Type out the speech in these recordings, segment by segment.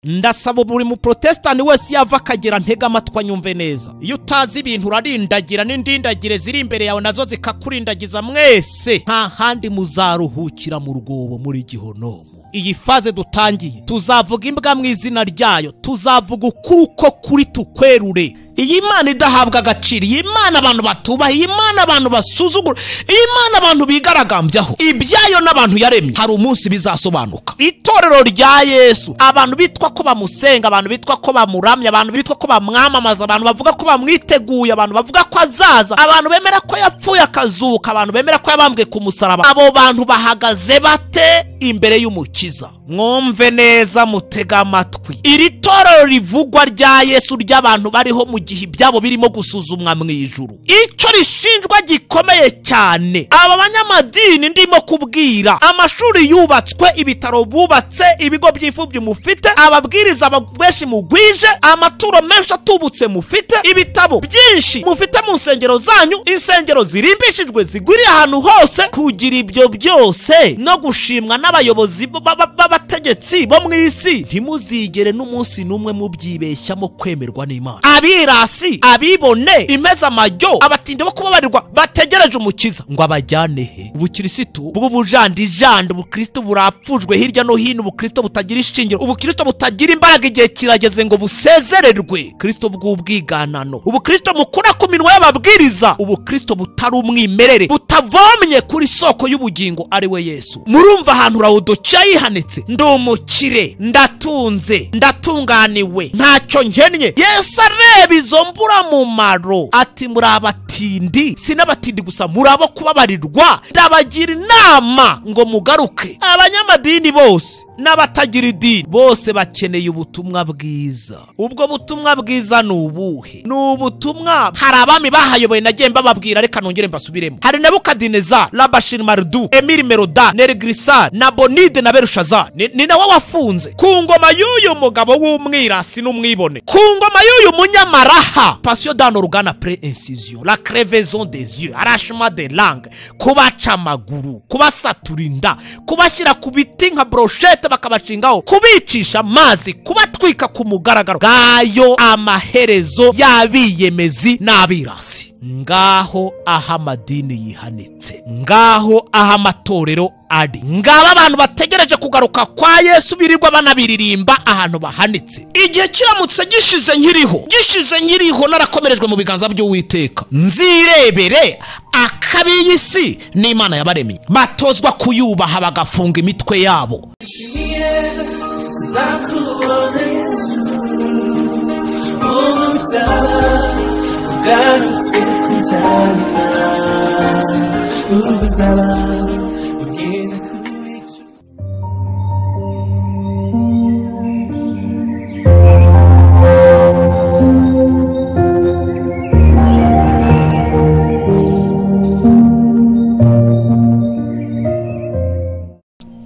Ndasaba buri muprotestani wese yava akagera ntega amatwi anyumve neza. Iyo utazi ibintu urarindagira, n'indindagire ziri imbere yawe nazo zikakurindagiza. Mwese nta handi muzaruhukira mu rwobo, muri gihonomo. Iyi faze dutangiye tuzavuga imbwa mu izina ryayo, tuzavuga ukuri uko kuri tukwerure. Iyi Mana idahabwa agaciro, iyi Mana abantu batubaha, iyi Mana abantu basuzugura, iyi Mana abantu bigaragambyaho, ibyayo n'abantu yaremye, hari umunsi bizasobanuka. Itorero rya Yesu, abantu bitwa ko bamusenga, abantu bitwa ko bamuramya, abantu bitwa ko bamwamamaza, abantu bavuga ko bamwiteguye, abantu bavuga ko azaza, abantu bemera ko yapfuye akazuka, abantu bemera ko yabambwe ku musaraba, abo bantu bahagaze bate imbere y'Umukiza? Mwumve neza, mutega amatwi. Iri torero rivugwa rya Yesu ry'abantu bariho mu gihe ibyabo birimo gusuzumwa mu ijuru, icyo rishinjwa gikomeye cyane aba banyamadini ndimo kubwira, amashuri yubatswe, ibitaro bubatse, ibigo by'imfubyi mufite, ababwiriza benshi mugwije, amaturo menshi atubutse mufite, ibitabo byinshi mufite mu nsengero zanyu, insengero zirimbishijwe zigwiriye ahantu hose, kugira ibyo byose no gushimwa n'abayobozi b'abategetsi bo mu isi, ntimuzigere n'umunsi n'umwe mubyibeshyamo kwemerwa n'Imana. Abirasi, abibone, imeza amajyo, abatinde bo kubabarirwa bategereje Umukiza ngo abajyane he? Ubukirisitu bw'ubujandijandi, ubukristo burapfujwe hirya no hino, ubukristo butagira ishingiro, ubukristo butagira imbaraga, igihe kirageze ngo busezererwe. Kristo bw'ubwiganano, ubukristo mukura ku minwa y'ababwiriza, ubukristo butari umwimerere, butavomye kuri soko y'ubugingo ari we Yesu. Murumva ahantu Laodikiya yihanitse: ndi umukire, ndatunze, ndatunganiwe, ntacyo nkennye. Yesu areba izo mburamumaro ati muri abatindi, si n'abatindi gusa, muri abo kubabarirwa, ndabagira inama ngo mugaruke. Abanyamadini bose n'abatagira idini bose bakeneye ubutumwa bwiza. Ubwo butumwa bwiza ni ubuhe? Ni ubutumwa hari abami bahayoboye, nagiye mbababwira, reka nongere mbasubiremo. Hari Nebukadineza, Rabashir Mardu, Emir Meroda, Nerigrisar, Nabonide na Berushazar. Ni nawe wafunze ku ngoma y'uyu mugabo w'umwirasi n'umwibone, ku ngoma y'uyu munyamaraha, passion d'un organe après incision, la crevaison des yeux, arrachement des langues, kubaca amaguru, kubasatura inda, kubashyira ku biti nka brochette bakabashingaho, kubicisha amazi, kubatwika ku mugaragaro. Ngayo amaherezo y'abiyemezi n'abirasi. Ngaho aho amadini yihanitse, ngaho aho amatorero ari, ngaba abantu bategereje kugaruka kwa Yesu birirwa banabiririmba ahantu bahanitse. Igihe kiramutse gishize nkiriho, gishize nkiriho, narakomerejwe mu biganza by'Uwiteka, nzirebere akabiyisi n'Imana yabaremye, batozwa kuyubaha bagafunga imitwe yabo.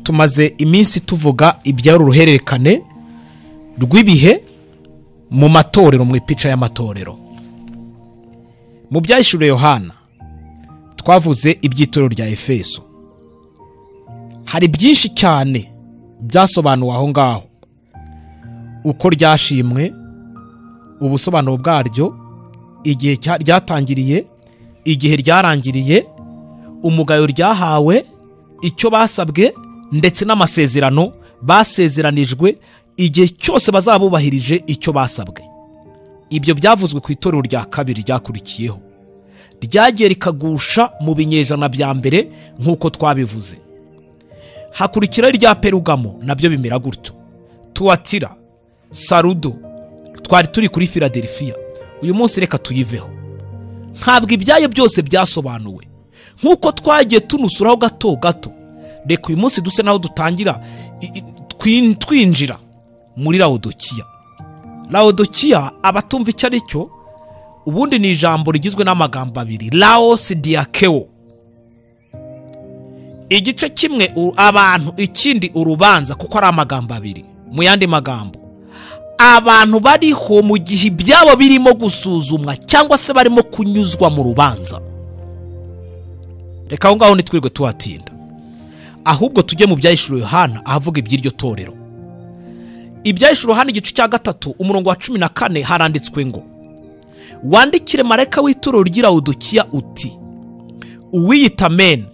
Tumaze iminsi tuvuga ibyari uruhererekane rw'ibihe mu matorero, mu ipica y'amatorero. Mu byahishuriwe Yohana twavuze iby'itorero rya Efeso. Hari byinshi cyane byasobanuwe aho ngaho, uko ryashimwe, ubusobanuro bwaryo, igihe ryatangiriye, igihe ryarangiriye, umugayo ryahawe, icyo basabwe, ndetse n'amasezerano basezeranijwe igihe cyose bazabubahirije icyo basabwe. Ibyo byavuzwe ku itorero rya kabiri ryakurikiyeho, ryagiye rikagusha mu binyejana bya mbere nk'uko twabivuze. Hakurikiraho irya Perugamo, nabyo bimera gutyo. Tuwatira, Sarudo, twari turi kuri Philadelphia. Uyu munsi reka tuyiveho. Ntabwo ibyayo byose byasobanuwe nk'uko twagiye tunusuraho gato gato. Reka uyu munsi duse naho dutangira twinjira muri Laodikiya. Laodikiya, abatumva icyo ari cyo, ubundi ni ijambo rigizwe n'amagambo abiri, Laos diakeo. Igice kimwe abantu, ikindi urubanza, kuko ari amagambo abiri. Mu yandi magambo, abantu bariho mu gihe ibyabo birimo gusuzumwa cyangwa se barimo kunyuzwa mu rubanza. Reka aho ngaho ntitwirirwe tuhatinda, ahubwo tujye mu byahishuriwe Yohana ahavuga iby'iryo torero. Ibyahishuriwe Yohana igice cya 3 umurongo wa 14 haranditswe ngo: wandikire marayika w'itorero ry'i Lawodikiya uti: uwiyita Amen,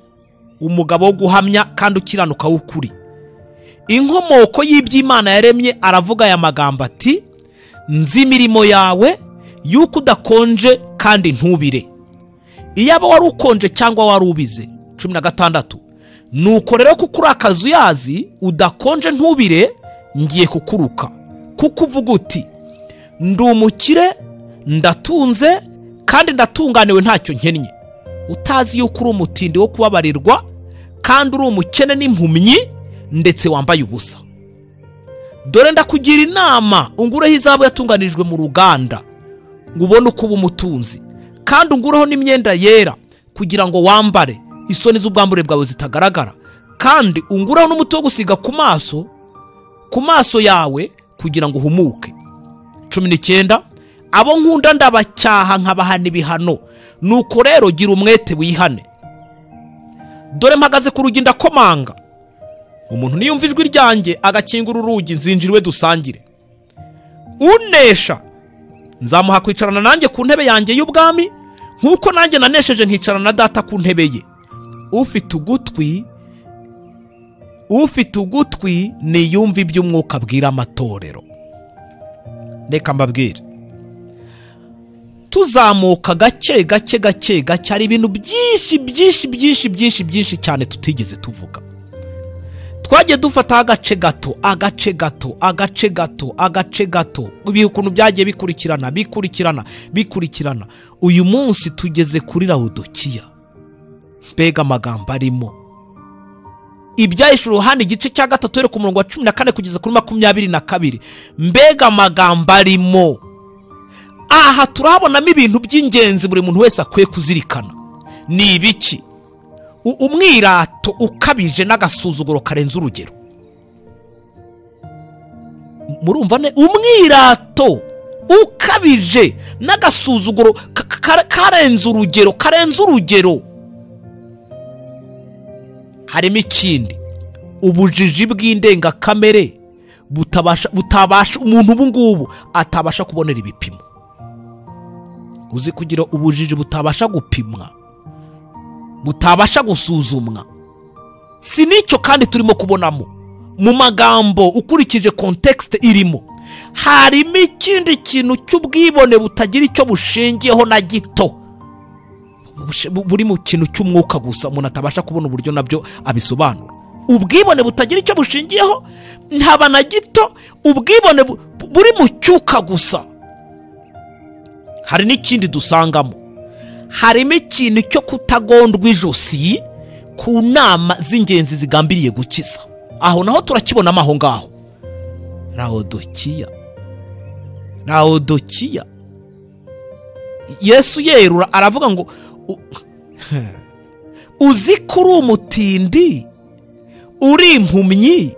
umugabo wo guhamya kandi ukiranuka w'ukuri, inkomoko y'iby'Imana yaremye, aravuga aya magambo ati: nzi imirimo yawe yuko udakonje kandi ntubire. Iyaba wari ukonje cyangwa wari ubize. 16 Nuko rero kuko uri akazuyazi udakonje ntubire, ngiye kukuruka, kuko uvuga uti: ndi umukire, ndatunze kandi ndatunganiwe, ntacyo nkennye, utazi yuko uri umutindi wo kubabarirwa kandi uri umukene n'impumyi ndetse wambaye ubusa. Dore ndakugira inama, ungureho izahabu yatunganirijwe mu ruganda ngo ubone uko uba umutunzi, kandi ungureho n'imyenda yera kugira ngo wambare, isoni z'ubwambure bwawe zitagaragara, kandi ungureho n'umuti wo gusiga ku maso yawe kugira ngo uhumuke. 19 Abo nkunda ndabacyaha nkabahana ibihano, nuko rero gira umwete wihane. Dore mpagaze ku rugi ndakomanga, umuntu niyumva ijwi ryanjye agakingura urugi, nzinjira iwe dusangire. Unesha nzamuha kwicarana nanjye ku ntebe yanjye y'ubwami, nk'uko nanjye nanesheje nkicarana na data ku ntebe ye. Ufite ugutwi niyumva iby'umwuka abwira amatorero. Reka mbabwire, tuzamuka gake gake gake gake, hari ibintu byinshi byinshi byinshi byinshi byinshi cyane tutigeze tuvuga. Twagiye dufata agace gato, agace gato, agace gato, agace gato, ukuntu byagiye bikurikirana bikurikirana bikurikirana. Uyu munsi tugeze kuri Lawodikiya. Mbega amagambo arimo! Ibyahishuriwe Yohana igice cya 3 uhereye ku murongo wa 14 kugeza kuri 22. Mbega amagambo arimo! Aha turahabonamo ibintu by'ingenzi buri muntu wese akwiye kuzirikana. Ni ibiki? Umwirato ukabije n'agasuzuguro karenze urugero. Murumva ne? Umwirato ukabije n'agasuzuguro karenze urugero, karenze urugero. Harimo ikindi, ubujiji bw'indengakamere butabasha umuntu ubu ngubu atabasha kubonera ibipimo. Uzi kugira ubujiji butabasha gupimwa, butabasha gusuzumwa. Si nicyo kandi turimo kubonamo mu magambo ukurikije context irimo. Harimo ikindi kintu cy'ubwibone butagira icyo bushingiyeho na gito, buri mu kintu cy'umwuka gusa umuntu atabasha kubona uburyo nabyo abisobanura. Ubwibone butagira icyo bushingiyeho ntaba na gito, ubwibone buri mu cyuka gusa. Hari n'ikindi dusangamo, harimo ikintu cyo kutagondwa ijosi ku nama z'ingenzi zigambiriye gukiza. Aho naho turakibonamo aho ngaho. Lawodikiya, Lawodikiya. Yesu yerura aravuga ngo: uzi ko uri umutindi, uri impumyi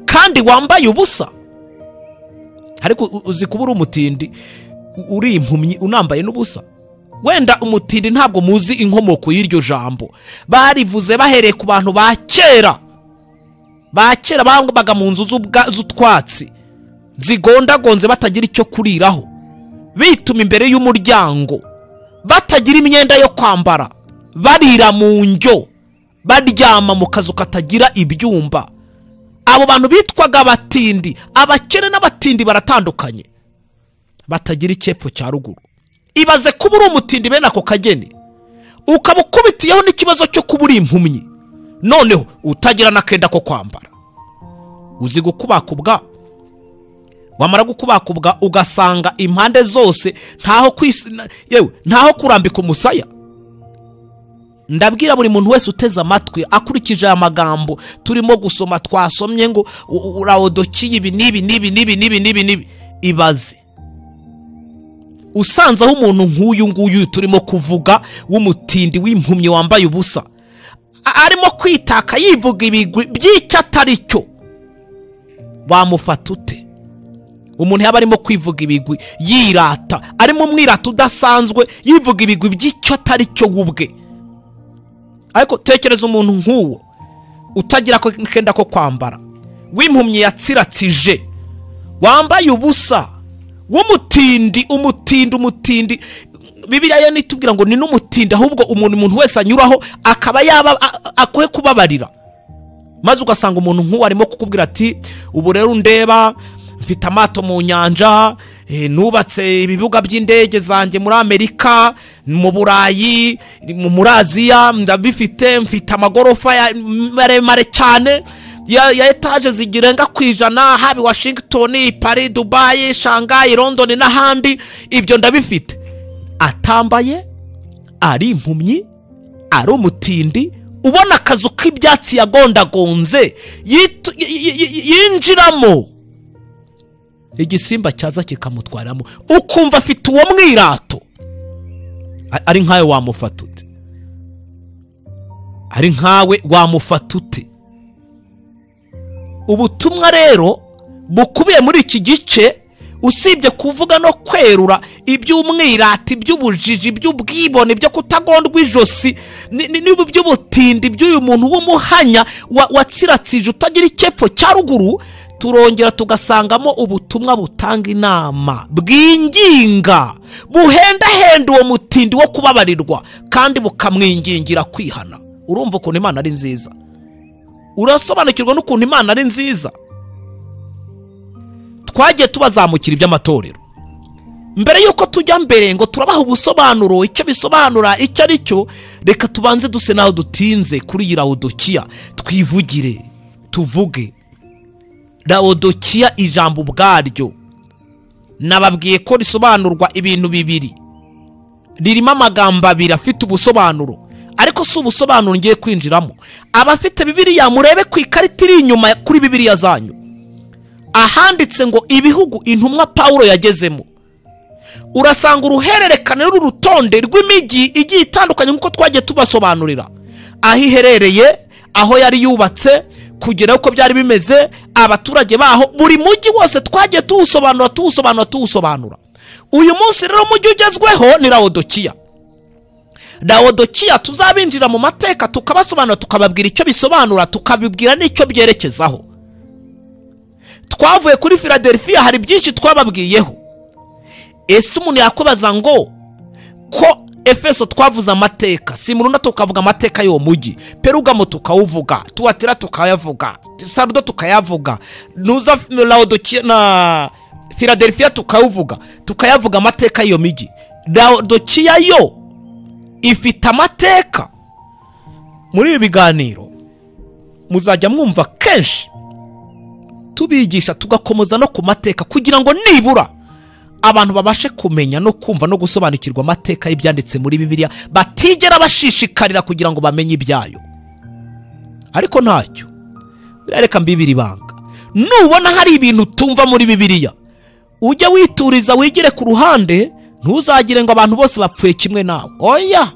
kandi wambaye ubusa. Ariko uzi kuba uri umutindi, uri impumyi, unambaye n'ubusa. Wenda umutindi ntabwo muzi inkomoko y'iryo jambo, barivuze bahereye ku bantu ba kera. Ba kera babaga mu nzu z'utwatsi zigondagonze, batagira icyo kuriraho, bituma imbere y'umuryango, batagira imyenda yo kwambara, barira mu njyo, baryama mu kazu katagira ibyumba. Abo bantu bitwaga abatindi. Abakene n'abatindi baratandukanye, batagira icyepfo cya ruguru. Ibaze kuba uri umutindi bene ako kageni, ukaba ukubitiyeho n'ikibazo cyo kuba uri impumyi, noneho utagira n'akenda ko kwambara. Uzi gukubakubwa, wamara gukubakubwa ugasanga impande zose ntaho yewe ntaho kurambika umusaya. Ndabwira buri muntu wese uteze amatwi akurikije aya magambo turimo gusoma, twasomye ngo Lawodikiya ibi n'ibi n'ibi n'ibi n'ibi n'ibi n'ibi. Ibaze usanze aho umuntu nk'uyu nguyu turimo kuvuga w'umutindi w'impumyi wambaye ubusa, arimo kwitaka yivuga ibigwi by'icyo atari cyo, wamufata ute? Umuntu yaba arimo kwivuga ibigwi yirata, arimo umwirata udasanzwe, yivuga ibigwi by'icyo atari cyo ubwe. Ariko tekereza umuntu nk'uwo utagira kenda ko kwambara, w'impumyi yatsiratsije, wambaye ubusa, w'umutindi, umutindi, umutindi. Bibiliya yo nitubwira ngo ni n'umutindi, ahubwo umuntu wese anyuraho akaba yaba akwiye kubabarira. Maze ugasanga umuntu nk'uwo arimo kukubwira ati ubu rero ndeba mfite amato mu nyanja, nubatse ibibuga by'indege zanjye muri Amerika, mu Burayi, muri Aziya ndabifite, mfite amagorofa maremare cyane ya etaje zigirenga ku 100, haba Washington, Paris, Dubai, Shanghai, London n'ahandi, ibyo ndabifite. Atambaye, ari impumyi, ari umutindi, ubona akazu k'ibyatsi yagondagonze yinjiramo, igisimba cyaza kikamutwaramo, ukumva afite uwo mwirato. Ari nkawe wamufata ute? Ari nkawe wamufata ute? Ubutumwa rero bukubiye muri iki gice, usibye kuvuga no kwerura iby'umwirati, iby'ubujiji, iby'ubwibone, ibyo kutagondwa ijosi, n'iby'ubutindi by'uyu muntu w'umuhanya watsiratsije utagira icyepfo cya ruguru, turongera tugasangamo ubutumwa butanga inama, bwinginga, buhendahenda uwo mutindi wo kubabarirwa, kandi bukamwingingira kwihana. Urumva ukuntu Imana ari nziza? Urasobanukirwa n'ukuntu Imana ari nziza? Twagiye tubazamukira iby'amatorero. Mbere yuko tujya mbere ngo turabaha ubusobanuro, icyo bisobanura icyo ari cyo, reka tubanze duse naho dutinze kuri iyi Laodikiya, twivugire, tuvuge Laodikiya. Ijambo ubwaryo nababwiye ko risobanurwa ibintu bibiri, ririmo amagambo abiri afite ubusobanuro, ariko si ubusobanuro ngiye kwinjiramo. Abafite Bibiliya murebe ku ikarita iri inyuma kuri Bibiliya zanyu, ahanditse ngo ibihugu intumwa Paulo yagezemo. Urasanga uruhererekane rw'urutonde rw'imijyi igiye itandukanye nk'uko twagiye tubasobanurira, aho iherereye, aho yari yubatse, kugera uko byari bimeze, abaturage baho, buri mujyi wose twagiye tuwusobanura tuwusobanura tuwusobanura. Uyu munsi rero umujyi ugezweho ni Laodikiya. Laodikiya tuzabinjira mu mateka tukabasobanura, tukababwira icyo bisobanura, tukabibwira n'icyo byerekezaho. Twavuye kuri Philadelphia, hari byinshi twababwiyeho. Ese umuntu yakubaza ngo ko Efeso twavuze amateka, Simuruna tukavuga amateka y'uwo mujyi, Perugamo tukawuvuga, Tuatira tukayavuga, Sardo tukayavuga, nuza Laodikiya na Philadelphia tukawuvuga, tukayavuga amateka y'iyo mijyi. Laodikiya yo ifite amateka. Muri ibi biganiro muzajya mwumva kenshi tubigisha, tugakomoza no ku mateka, kugira ngo nibura abantu babashe kumenya no kumva no gusobanukirwa amateka y'ibyanditse muri Bibiliya, batigera bashishikarira kugira ngo bamenye ibyayo. Ariko ntacyo, reka mbibiri ibanga. Nubona hari ibintu utumva muri Bibiliya, ujye wituriza, wigire ku ruhande, ntuzagire ngo abantu bose bapfuye kimwe nawe. Oya,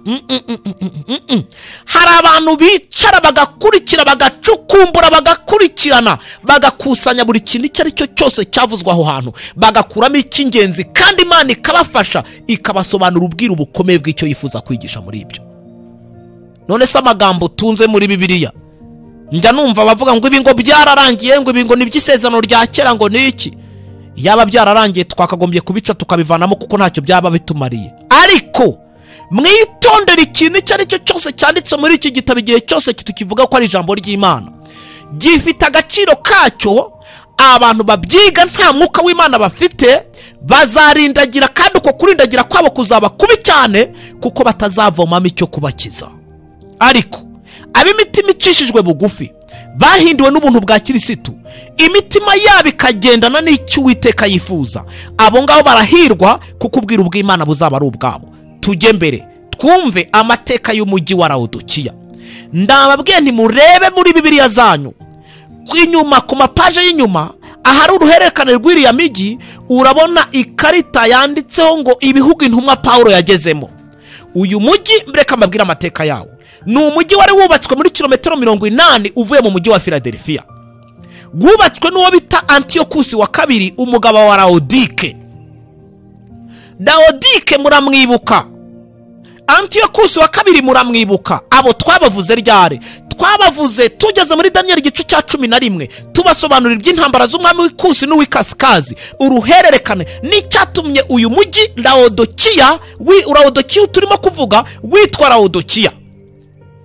hari abantu bicara bagakurikira, bagacukumbura, bagakurikirana, bagakusanya buri kintu icyo ari cyo cyose cyavuzwe aho hantu, bagakuramo icy'ingenzi, kandi Imana ikabafasha, ikabasobanura ubwiru bukomeye bw'icyo yifuza kwigisha muri ibyo. None se amagambo tunze muri Bibiliya, njya numva bavuga ngo ibi ngo byararangiye, ngo ibi ngo ni iby'isezerano rya kera, ngo ni iki? Yaba byararangiye twakagombye kubica tukabivanamo, kuko ntacyo byaba bitumariye. Ariko mwitondere ikintu icyo ari cyo cyose cyanditse muri iki gitabo, igihe cyose tukivuga ko ari ijambo ry'Imana, gifite agaciro kacyo. Abantu babyiga nta mwuka w'Imana bafite bazarindagira, kandi uko kurindagira kwabo kuzaba kubi cyane, kuko batazavomamo icyo kubakiza. Ariko ab'imitima icishijwe bugufi, bahinduwe n'ubuntu bwa Kirisitu, imitima yabo ikagendana n'icyo Uwiteka yifuza, abo ngabo barahirwa, kuko ubwiru bw'Imana buzaba ari ubwabo. Tujye mbere twumve amateka y'umujyi wa Laodikiya. Ndababwiye nti murebe muri Bibiliya zanyu inyuma, ku mapaje y'inyuma, ahari uruhererekane rw'iriya mijyi, urabona ikarita yanditseho ngo ibihugu intumwa Paulo yagezemo. Uyu mujyi, reka mbabwire amateka yawo. Ni umujyi wari wubatswe muri kilometero 80 uvuye mu mujyi wa Philadelphia. Wubatswe n'uwo bita Antiokusi wa kabiri, umugabo wa Laodike. Laodike muramwibuka, Antiokusi wa kabiri muramwibuka. Abo twabavuze ryari? Twabavuze tugeze muri Daniyeli igice cya 11, tubasobanurira iby'intambara z'umwami w'ikusi n'uw'ikasikazi, uruhererekane n'icyatumye uyu mujyi Laodikiya, Laodikiya turimo kuvuga witwa Laodikiya.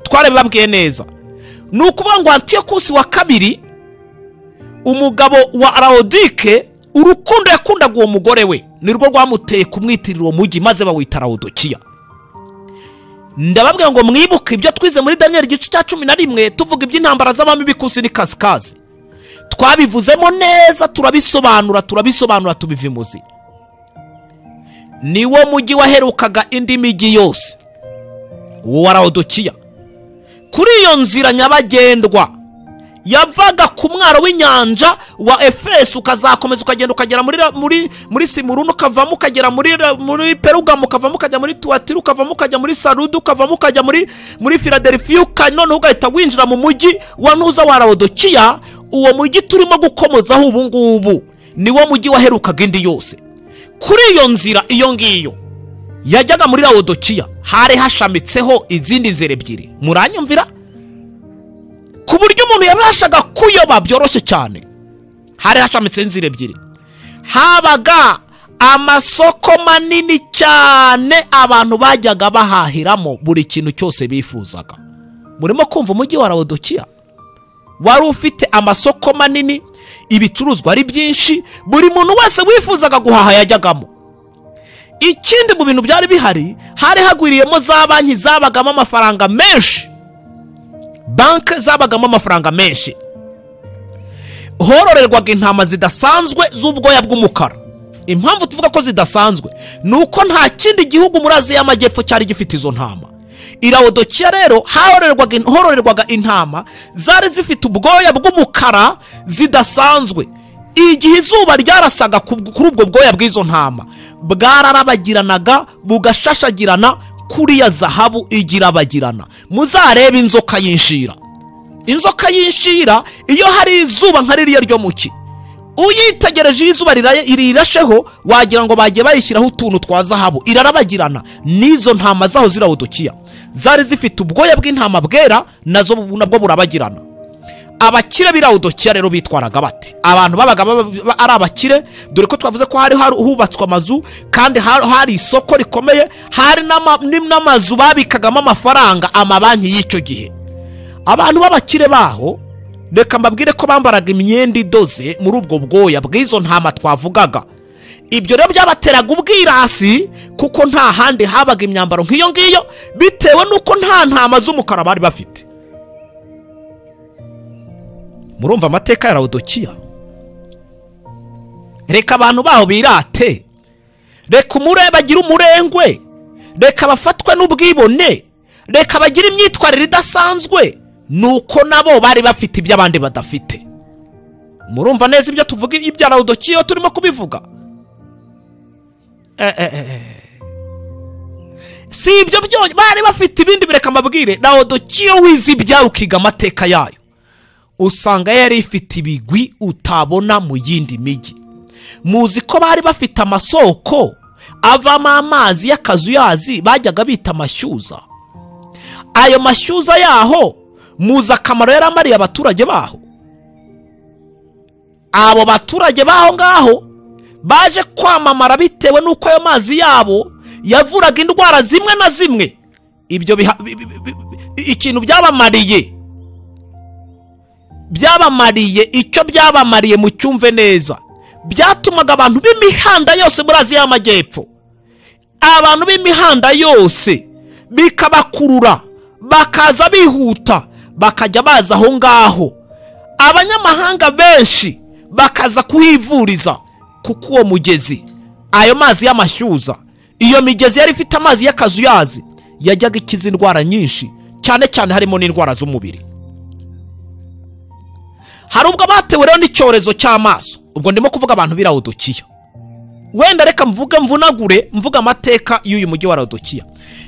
Twarabibabwiye neza. Ni ukuvuga ngo Antiyokusi wa kabiri, umugabo wa Laodike, urukundo yakundaga uwo mugore we nirwo rwamuteye kumwitirira uwo mujyi, maze bawita Laodikiya. Ndababwira ngo mwibuke ibyo twize muri Daniyeli igice cya 11, tuvuga iby'intambara z'abami b'ikusi n'ikasikazi. Twabivuzemo neza, turabisobanura tubiva imuzi. Niwo mujyi waherukaga indi mijyi yose, uwo wa Laodikiya. Kuri iyo nzira nyabagendwa yavaga ku mwaro w'inyanja wa Efeso, ukazakomeza ukagenda ukagera muri Simuruna, ukavamo ukagera muri Perugamo, ukavamo ukajya muri Tuatira, ukavamo ukajya muri Sarudu, ukavamo ukajya muri Filadelfiya, noneho ugahita winjira mu mujyi wa Ntuza wa Laodikiya. Uwo mujyi turimo gukomozaho ubu ngubu niwo mujyi waherukaga indi yose. Kuri iyo nzira iyo ngiyo yajyaga muri Laodikiya hari hashamitseho izindi nzira ebyiri. Muranyumvira? Ku buryo umuntu yabashaga kuyoba byoroshye cyane. Hari hashamitseho inzira ebyiri. Habaga amasoko manini cyane abantu bajyaga bahahiramo buri kintu cyose bifuzaga. Murimo kumva umujyi wa Laodikiya wari ufite amasoko manini, ibicuruzwa ari byinshi, buri muntu wese wifuzaga guhaha yajyagamo. Ikindi mu bintu byari bihari, hari hagwiriyemo za banki zabagamo amafaranga menshi. Banki zabagamo amafaranga menshi. Hororerwaga intama zidasanzwe z'ubwoya bw'umukara. Impamvu tuvuga ko zidasanzwe ni uko nta kindi gihugu muri Aziya y'Amajyepfo cyari gifite izo ntama. I Laodikiya rero hororerwaga intama zari zifite ubwoya bw'umukara zidasanzwe. Igihe izuba ryarasaga kuri ubwo bwoya bw'izo ntama, bwararabagiranaga bugashashagirana kuriya zahabu igirabagirana. Muzarebe inzoka y'inshira. Inzoka y'inshira iyo hari izuba nka ririya ryo muki, uyitegereje izuba rirasheho wagira ngo bagiye bayishyiraho utuntu twa zahabu, irarabagirana. N'izo ntama zaho z'Ilaodikiya zari zifite ubwoya bw'intama bwera, nazo nabwo burabagirana. Abakire b'Ilaodikiya rero bitwaraga bati, abantu babaga ari abakire, dore ko twavuze ko hari hubatswe amazu kandi hari isoko rikomeye, hari n'amazu babikagamo amafaranga, amabanki y'icyo gihe. Abantu b'abakire baho, reka mbabwire ko bambaraga imyenda idoze muri ubwo bwoya bw'izo ntama twavugaga. Ibyo rero byabateraga ubwirasi, kuko nta handi habaga imyambaro nk'iyo ngiyo, bitewe n'uko nta ntama z'umukara bari bafite. Murumva amateka ya Laodikiya. Reka abantu baho birate, reka bagire umurengwe, reka bafatwe n'ubwibone, reka bagire imyitwarire idasanzwe, nuko nabo bari bafite ibyo abandi badafite. Murumva neza ibyo tuvuga ibya Laodikiya turimo kubivuga. Si ibyo byonyine, bari bafite ibindi. Bireka mbabwire, Laodikiya wize ibyayo ukiga amateka yayo, usanga yari ifite ibigwi utabona mu yindi mijyi. Muzi ko bari bafite amasoko avamo amazi y'akazuyazi bajyaga bita amashyuza. Ayo mashyuza yaho muzi akamaro yari amariye abaturage baho. Abo baturage baho ngaho baje kwamamara bitewe n'uko ayo mazi yabo yavuraga indwara zimwe na zimwe. Ibyo ikintu byabamariye, icyo byabamariye mu cyumve neza, byatumaga abantu b'imihanda yose muri Aziya y'Amajyepfo, abantu b'imihanda yose bikabakurura, bakaza bihuta, bakajya baza aho ngaho. Abanyamahanga benshi bakaza kuhivuriza, kuko uwo mugezi, ayo mazi y'amashyuza, iyo migezi yari ifite amazi y'akazuyazi, yajyaga ikiza indwara nyinshi, cyane cyane harimo n'indwara z'umubiri. Hari ubwo batewe rero n'icyorezo cy'amaso. Ubwo ndimo kuvuga abantu b'Ilaodikiya. Wenda reka mvuge mvunagure, mvuga amateka y'uyu mujyi wa Laodikiya.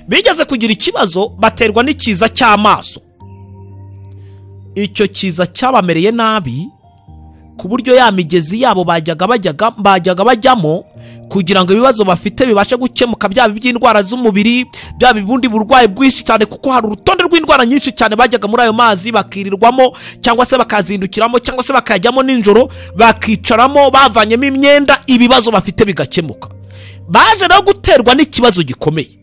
Bigeze kugira ikibazo, baterwa n'ikiza cy'amaso. Icyo kiza cyabamereye nabi, Ku buryo ya migezi yabo bajyaga bajyamo kugira ngo ibibazo bafite bibashe gukemuka, byaba iby'indwara z'umubiri, byaba ubundi burwayi bwinshi cyane, kuko hari urutonde rw'indwara nyinshi cyane bajyaga muri ayo mazi bakirirwamo, cyangwa se bakazindukiramo, cyangwa se bakajyamo nijoro bakicaramo bavanyemo imyenda, ibibazo bafite bigakemuka. Baje no guterwa n'ikibazo gikomeye.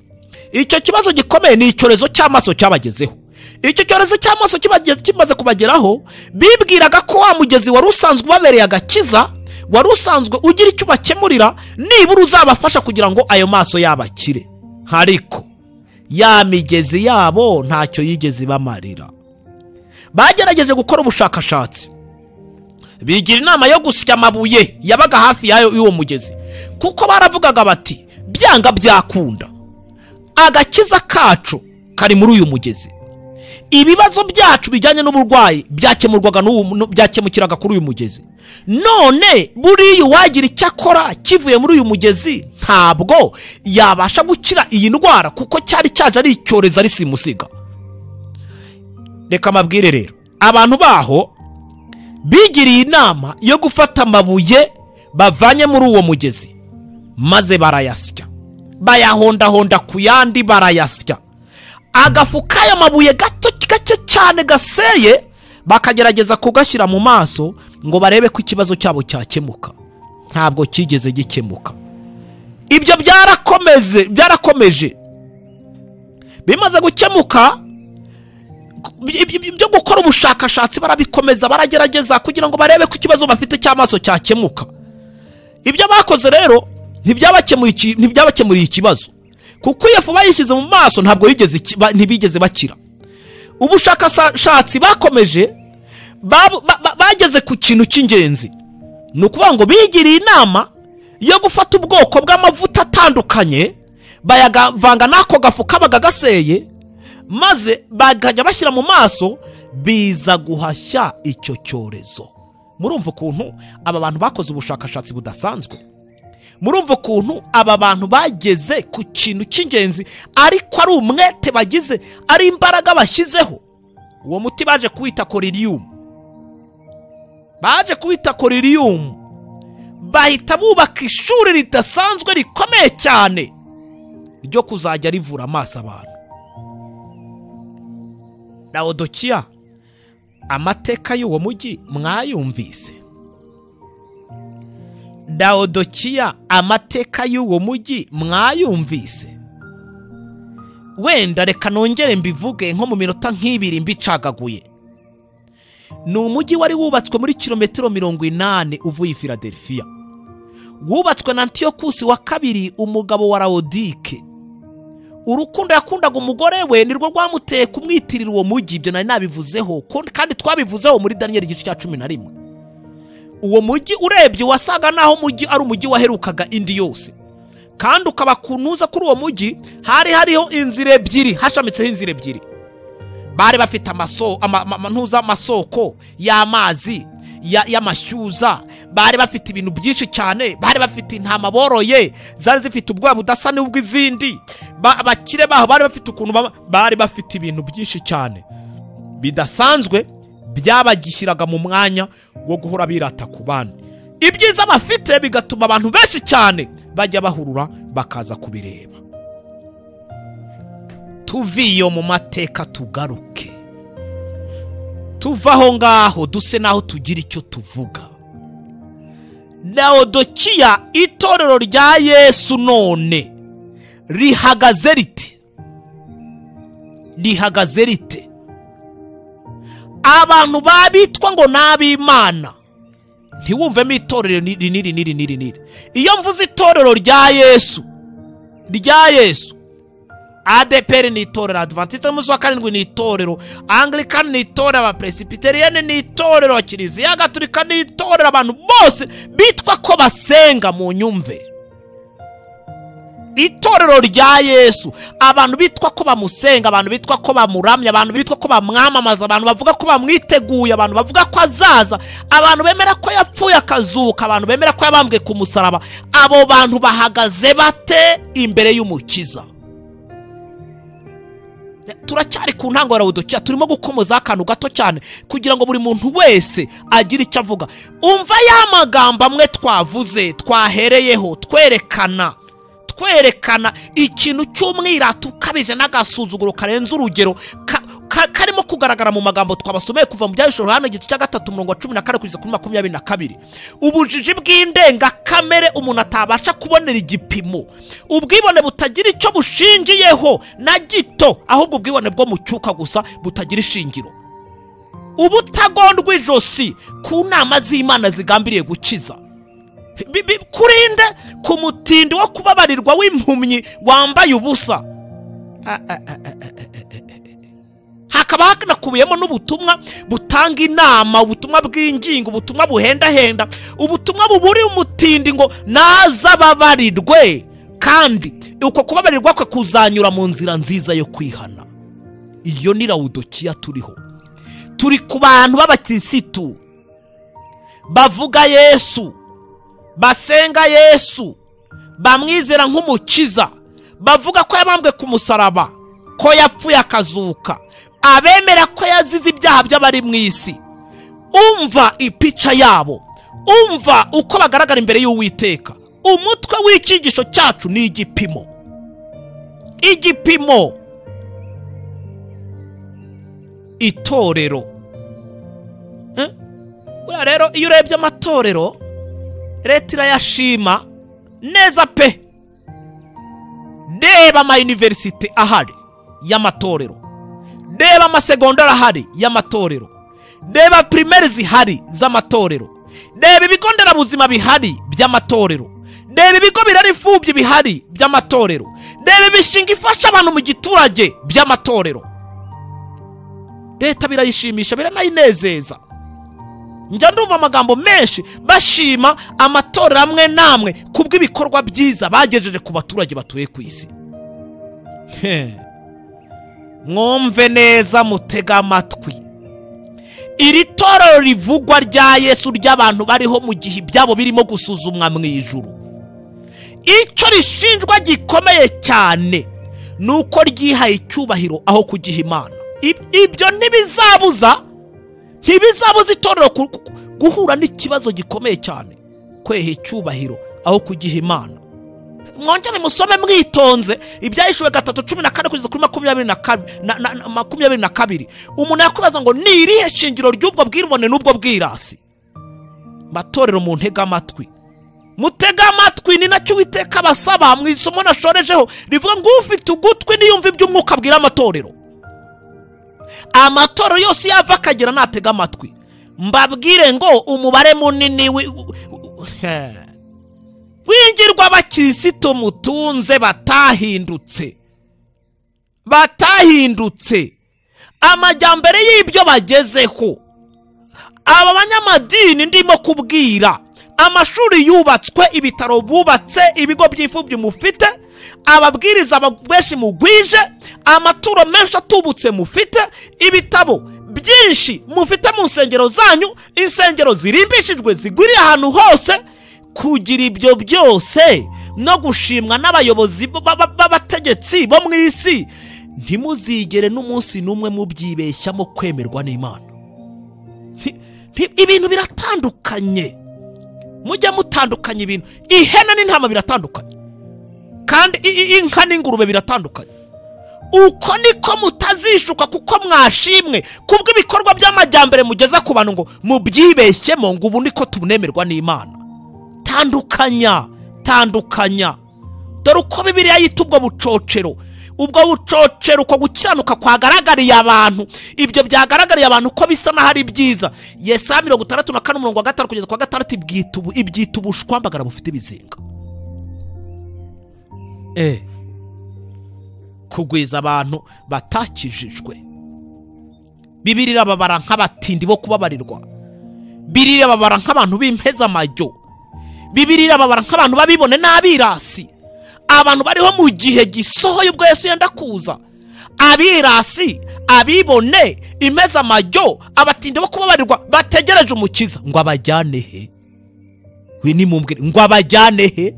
Icyo kibazo gikomeye ni icyorezo cy'amaso cyabagezeho. Icyo cyorezo cy'amaso kimaze kubageraho, bibwiraga ko wa mugezi wari usanzwe ubabereye agakiza, wari usanzwe ugira icyo ubakemurira, nibura uzabafasha kugira ngo ayo maso yabakire. Ariko ya migezi yabo ntacyo yigeze ibamarira. Bagerageje gukora ubushakashatsi, bigira inama yo gusya amabuye yabaga hafi yayo y'uwo mugezi, kuko baravugaga bati byanga byakunda, agakiza kacu kari muri uyu mugezi, ibibazo byacu bijyanye n'uburwayi byakemurwaga byakemukiraga kuri uyu mugezi. None buriya uwagira icyo akora kivuye muri uyu mugezi ntabwo yabasha gukira iyi ndwara, kuko cyari cyaje ari icyorezo ari simusiga. Reka mabwire rero, abantu baho bigiriye inama yo gufata amabuye bavanye muri uwo mugezi, maze barayasya, bayahondahonda ku yandi barayasya. Agafu k'aya mabuye gato gake cyane gaseye bakagerageza kugashyira mu maso ngo barebe ko ikibazo cyabo cyakemuka. Ntabwo kigeze gikemuka. Ibyo byarakomeje. Bimaze gukemuka, ibyo gukora ubushakashatsi barabikomeza, baragerageza kugira ngo barebe ko ikibazo bafite cy'amaso cyakemuka. Ibyo bakoze rero ntibyabakemuriye ikibazo, kuko iyo fu bayishyize mu maso ntabwo ntibigeze bakira. Ubushakashatsi bakomeje, bageze ku kintu cy'ingenzi. Ni ukuvuga ngo bigiriye inama yo gufata ubwoko bw'amavuta atandukanye, bayavanga n'ako gafu kabaga gaseye, maze bakajya bashyira mu maso, biza guhashya icyo cyorezo. Murumva ukuntu aba bantu bakoze ubushakashatsi budasanzwe. Murumva ukuntu aba bantu bageze ku kintu cy'ingenzi, ariko ari umwete bagize, ari imbaraga bashyizeho. Uwo muti baje kuwita Collyrium. Baje kuwita Collyrium, bahita bubaka ishuri ridasanzwe rikomeye cyane ryo kuzajya rivura amaso abantu. Laodikiya, amateka y'uwo mujyi mwayumvise. Laodikiya, amateka y'uwo mujyi mwayumvise. Wenda reka nongere mbivuge nko mu minota nk'ibiri mbicagaguye. Ni umujyi wari wubatswe muri kilometero 80 uvuye i Philadelphia. Wubatswe na Antiokusi wa kabiri, umugabo wa Laodike. Urukundo yakundaga umugore we nirwo rwamuteye kumwitirira uwo mujyi. Ibyo nari nabivuzeho, kandi twabivuzeho muri Daniel igice cya 11. Uwo mujyi urebye wasaga naho umujyi ari umujyi waherukaga indi yose, kandi ukaba kunuza kuri uwo mujyi hari hariho inzira ebyiri, hashamitseho inzira ebyiri. Bari bafite amasoko y'amazi y'amashyuza, bari bafite ibintu byinshi cyane, bari bafite intama boroye zari zifite ubwoya budasa n'ubw'izindi. Abakire baho bari bafite ukuntu, bari bafite ibintu byinshi cyane bidasanzwe byabagishyiraga mu mwanya wo guhora birata ku bandi. Ibyiza bafite bigatuma abantu benshi cyane bajya bahurura bakaza kubireba. Tuviyo mu mateka tugaruke, tuvaho ngaho duse naho tugira icyo tuvuga. Laodikiya, itorero rya Yesu none rihagaze rite? Rihagaze rite? Abantu babitwa ngo n'ab'Imana, ntiwumvemo itorero niri niri niri niri. Iyo mvuze itorero rya Yesu, rya Yesu, ADPR ni itorero, Adventiste y'umunsi wa karindwi ni itorero, Anglican ni itorero, Abapresbyterian ni itorero, Kiliziya Gatolika ni itorero. Abantu bose bitwa ko basenga mu nyumve. Itorero rya Yesu, abantu bitwa ko bamusenga, abantu bitwa ko bamuramya, abantu bitwa ko bamwamamaza, abantu bavuga ko bamwiteguye, abantu bavuga ko azaza, abantu bemera ko yapfuye akazuka, abantu bemera ko yabambwe ku musaraba, abo bantu bahagaze bate imbere y'Umukiza? Turacyari ku ntango ya Lawodikiya, turimo gukomoza akantu gato cyane kugira ngo buri muntu wese agire icyo avuga. Umva ya magambo amwe twavuze, twahereyeho twerekana ikintu cy'umwirata ukabije n'agasuzuguro karenze urugero karimo kugaragara mu magambo twabasomeye kuva mu Byahishuriwe Yohana igice cya 3 umurongo wa 14 kugeza kuri 22. Ubujiji bw'indengakamere umuntu atabasha kubonera igipimo, ubwibone butagira icyo bushingiyeho na gito, ahubwo ubwibone bwo mu cyuka gusa butagira ishingiro, ubutagondwa ijosi ku nama z'Imana zigambiriye gukiza, kurinde ku mutindi wo kubabarirwa w'impumyi wambaye ubusa. Hakaba hanakubiyemo n'ubutumwa butanga inama, ubutumwa bw'ingingo, ubutumwa buhendahenda, ubutumwa buburi umutindi ngo naza babarirwe, kandi uko kubabarirwa kwe kuzanyura mu nzira nziza yo kwihana. Iyo ni Lawodikiya turiho. Turi ku bantu b'abakirisitu bavuga Yesu, basenga Yesu, bamwizera nk'umukiza, bavuga ko yabambwe ku musaraba, ko yapfuye akazuka, abemera ko yazize ibyaha by'abari mu isi. Umva ipica yabo, umva uko bagaragara imbere y'Uwiteka. Umutwe w'icyigisho cyacu ni igipimo, igipimo. Itorero. Buriya rero iyo urebye amatorero, leta irayashima neza pe. Reba ama universite ahari y'amatorero, reba amasegondari ahari y'amatorero, reba primaire zihari z'amatorero, reba ibigo nderabuzima bihari by'amatorero, reba ibigo birera imfubyi bihari by'amatorero, reba imishinga ifasha abantu mu giturage by'amatorero. Leta birayishimisha, biranayinezeza. Njya ndumva amagambo menshi bashima amatorero amwe namwe kubw'ibikorwa byiza bagejeje ku baturage batuye ku isi. Mwumve neza, mutega amatwi. Iri torero rivugwa rya Yesu ry'abantu bariho mu gihe ibyabo birimo gusuzumwa mu ijuru, icyo rishinjwa gikomeye cyane nuko ryihaye icyubahiro aho kugiha Imana. Ibyo ntibizabuza itorero guhura n'ikibazo gikomeye cyane, kweha icyubahiro aho kugiha Imana. Mwongere musome mwitonze Ibyahishuwe 3:14 kugeza kuri 22. Umuntu yakubaza ngo ni irihe shingiro ry'ubwo bwibone n'ubwo bwirasi? Matorero mu ntega amatwi, mutega amatwi. Ni nacyo Uwiteka abasaba mu isomo nashorejeho rivuga ngo ufite ugutwi niyumva iby'umwuka abwira amatorero. Amatorero yose yava akagera natega amatwi. Mbabwire ngo umubare munini w'ingirwa abakirisitu mutunze batahindutse amajyambere y'ibyo bagezeho. Aba banyamadini ndimo kubwira, amashuri yubatswe, ibitaro bubatse, ibigo by'imfubyi mufite, ababwiriza benshi mugwije, amaturo menshi atubutse mufite, ibitabo byinshi mufite mu nsengero zanyu, insengero zirimbishijwe zigwiriye ahantu hose. Kugira ibyo byose no gushimwa n'abayobozi b'abategetsi bo mu isi, ntimuzigere n'umunsi n'umwe mubyibeshyamo kwemerwa n'Imana. Ibintu biratandukanye, mujya mutandukanya ibintu. Ihene n'intama biratandukanye, kandi inka n'ingurube biratandukanye. Uko niko mutazishuka kuko mwashimwe kubw'ibikorwa by'amajyambere mugeza ku bantu ngo mubyibeshyemo ngo ubu niko tunemerwa n'Imana. Tandukanya, tandukanya. Dore uko Bibiliya yita ubwo bucocero. Ubwo bucocero, uko gukiranuka kwagaragariye abantu, ibyo byagaragariye abantu ko bisa n'aho ari byiza. Yesaya 64 umurongo wa 5 kugeza kwa 6 ibyita ubushwambagara bufite ibizinga. Kugwiza abantu batakijijwe. Bibiliya irababara nk'abatindi bo kubabarirwa. Bibiliya irababara nk'abantu b'impeza amajyo. Bibiliya irababara nk'abantu babibone n'abirasi. Abantu bariho mu gihe gisohoye ubwo Yesu yenda kuza. Abirasi, abibone, impeza amajyo, abatindi bo kubabarirwa bategereje umukiza ngo abajyane he? We nimumbwire ngo abajyane he?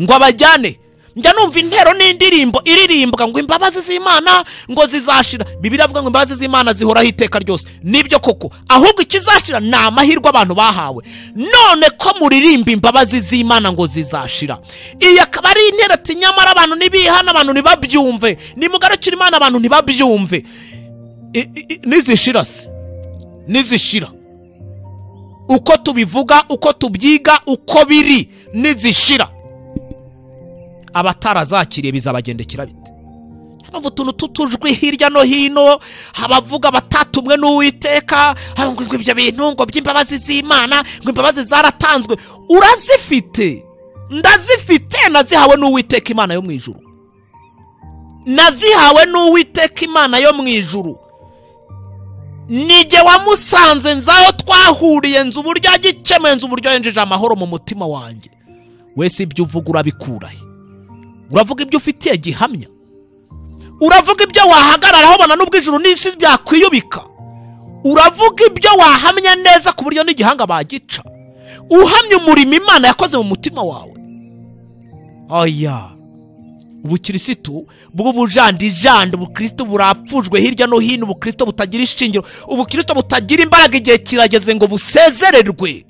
Ngo abajyane. Njya numva intero n'indirimbo iririmbwa ngo imbabazi z'Imana ngo zizashira. Bibiliya avuga ngo imbabazi z'Imana zihoraho iteka ryose. Nibyo koko, ahubwo ikizashira ni amahirwe abantu bahawe. None ko muririmba imbabazi z'Imana ngo zizashira, iyi akaba ari intero ati nyamara abantu nibihana, abantu ntibabyumve, nimugarukire Imana abantu ntibabyumve. Nizishira se, nizishira uko tubivuga, uko tubyiga, uko biri, nizishira abatarazakiriye bizabagendekera bite? Numva utuntu tutujwi hirya no hino, abavuga batatumwe n'Uwiteka, ngo ibyo bintu ngo by'imbabazi z'Imana, ngo imbabazi zaratanzwe. Urazifite, ndazifite, nazihawe n'Uwiteka Imana yo mu ijuru, nazihawe n'Uwiteka Imana yo mu ijuru. Nige wamusanze, nzaho twahuriye, nzi uburyo agikemuye, nzi uburyo yenjeje amahoro mu mutima wanjye. Wese ibyo uvuga urabikurahe? Uravuga ibyo ufitiye gihamya? Uravuga ibyo wahagararaho bona n'ubwo ijuru n'isi byakwiyubika? Uravuga ibyo wahamya neza ku buryo n'igihanga bagica? Uhamya umurimo Imana yakoze mu mutima wawe? Oya, ubukirisitu bw'ubujandijandi, ubukristo burapfujwe hirya no hino, ubukristo butagira ishingiro, ubukristo butagira imbaraga. Igihe kirageze ngo busezererwe.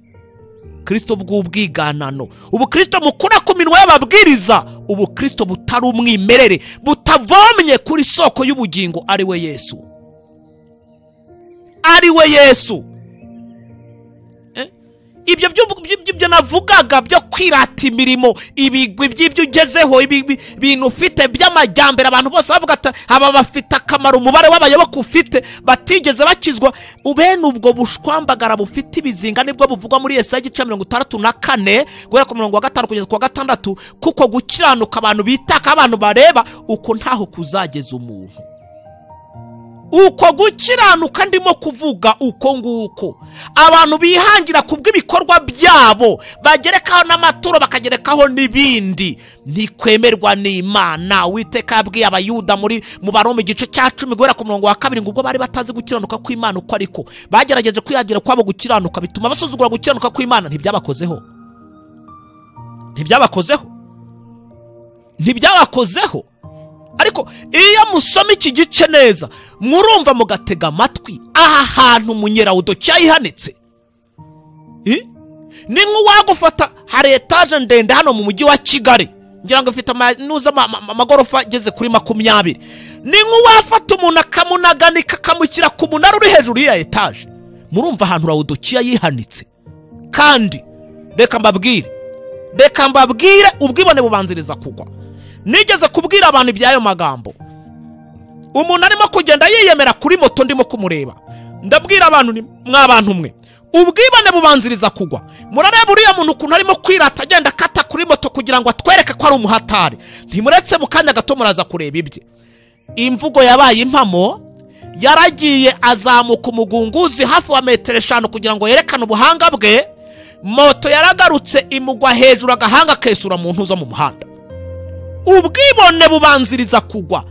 Kristo bw'ubwiganano, ubukristo mukura ku minwa y'ababwiriza, ubukristo butari umwimerere, butavomye kuri soko y'ubugingo ari we Yesu, ari we Yesu. Ibyo by'ibyo navugaga byo kwirata imirimo, ibigwi by'ibyo ugezeho, ibintu ufite by'amajyambere, abantu bose bavuga ati aba bafite akamaro, umubare w'abayoboke ufite batigeze bakizwa. Ubene ubwo bushwambagara bufite ibizinga nibwo buvugwa muri Yesaya igice 64 guhera ku murongo wa 5 kugeza ku wa 6, kuko gukiranuka abantu bitaka, abantu bareba uko ntaho kuzageza umuntu. Uko gukiranuka ndimo kuvuga uko nguko abantu bihangira kubw'ibikorwa byabo, bagerekaho n'amaturo, bakagerekaho n'ibindi, ntikwemerwa n'Imana. Uwiteka yabwiye Abayuda muri mu Baroma igice cya 10 guhera ku murongo wa 2 ngo ubwo bari batazi gukiranuka kw'Imana uko ariko bagerageje kwihagira kwabo gukiranuka, bituma basuzugura gukiranuka kw'Imana. Ntibyabakozeho, ntibyabakozeho, ntibyabakozeho. Ariko iyo musoma iki gice neza murumva mugatega amatwi, aha hantu Munyerawudokiya yihanitse. Ni nk'uwagufata, hari etaje ndende hano mu mujyi wa Kigali, ngira ngo ifite amagorofa ageze kuri 20. Ni nk'uwafata umuntu akamunaganika akamushyira ku munara uri hejuru y'iya etaje. Murumva ahantu Rawudokiya yihanitse. Kandi reka mbabwire, reka mbabwire, ubwibone bubanziriza kugwa. Nigeze kubwira abantu ibyayo magambo. Umuntu arimo kugenda yiyemera kuri moto, ndimo kumureba, ndabwira abantu, mwabantu mwe, ubwibone bubanziriza kugwa. Murareba uriya muntu ukuntu arimo kwirata agenda akata kuri moto kugira ngo atwereke ko ari umuhatari. Ntimuretse mu kanya gato muraza kureba ibye. Imvugo yabaye impamo, yaragiye azamuka umugunguzi hafi wa metero 5 kugira ngo yerekane ubuhanga bwe. Moto yaragarutse imugwa hejuru, agahanga kesura mu ntuzo mu muhanda. Ubwibone bubanziriza kugwa.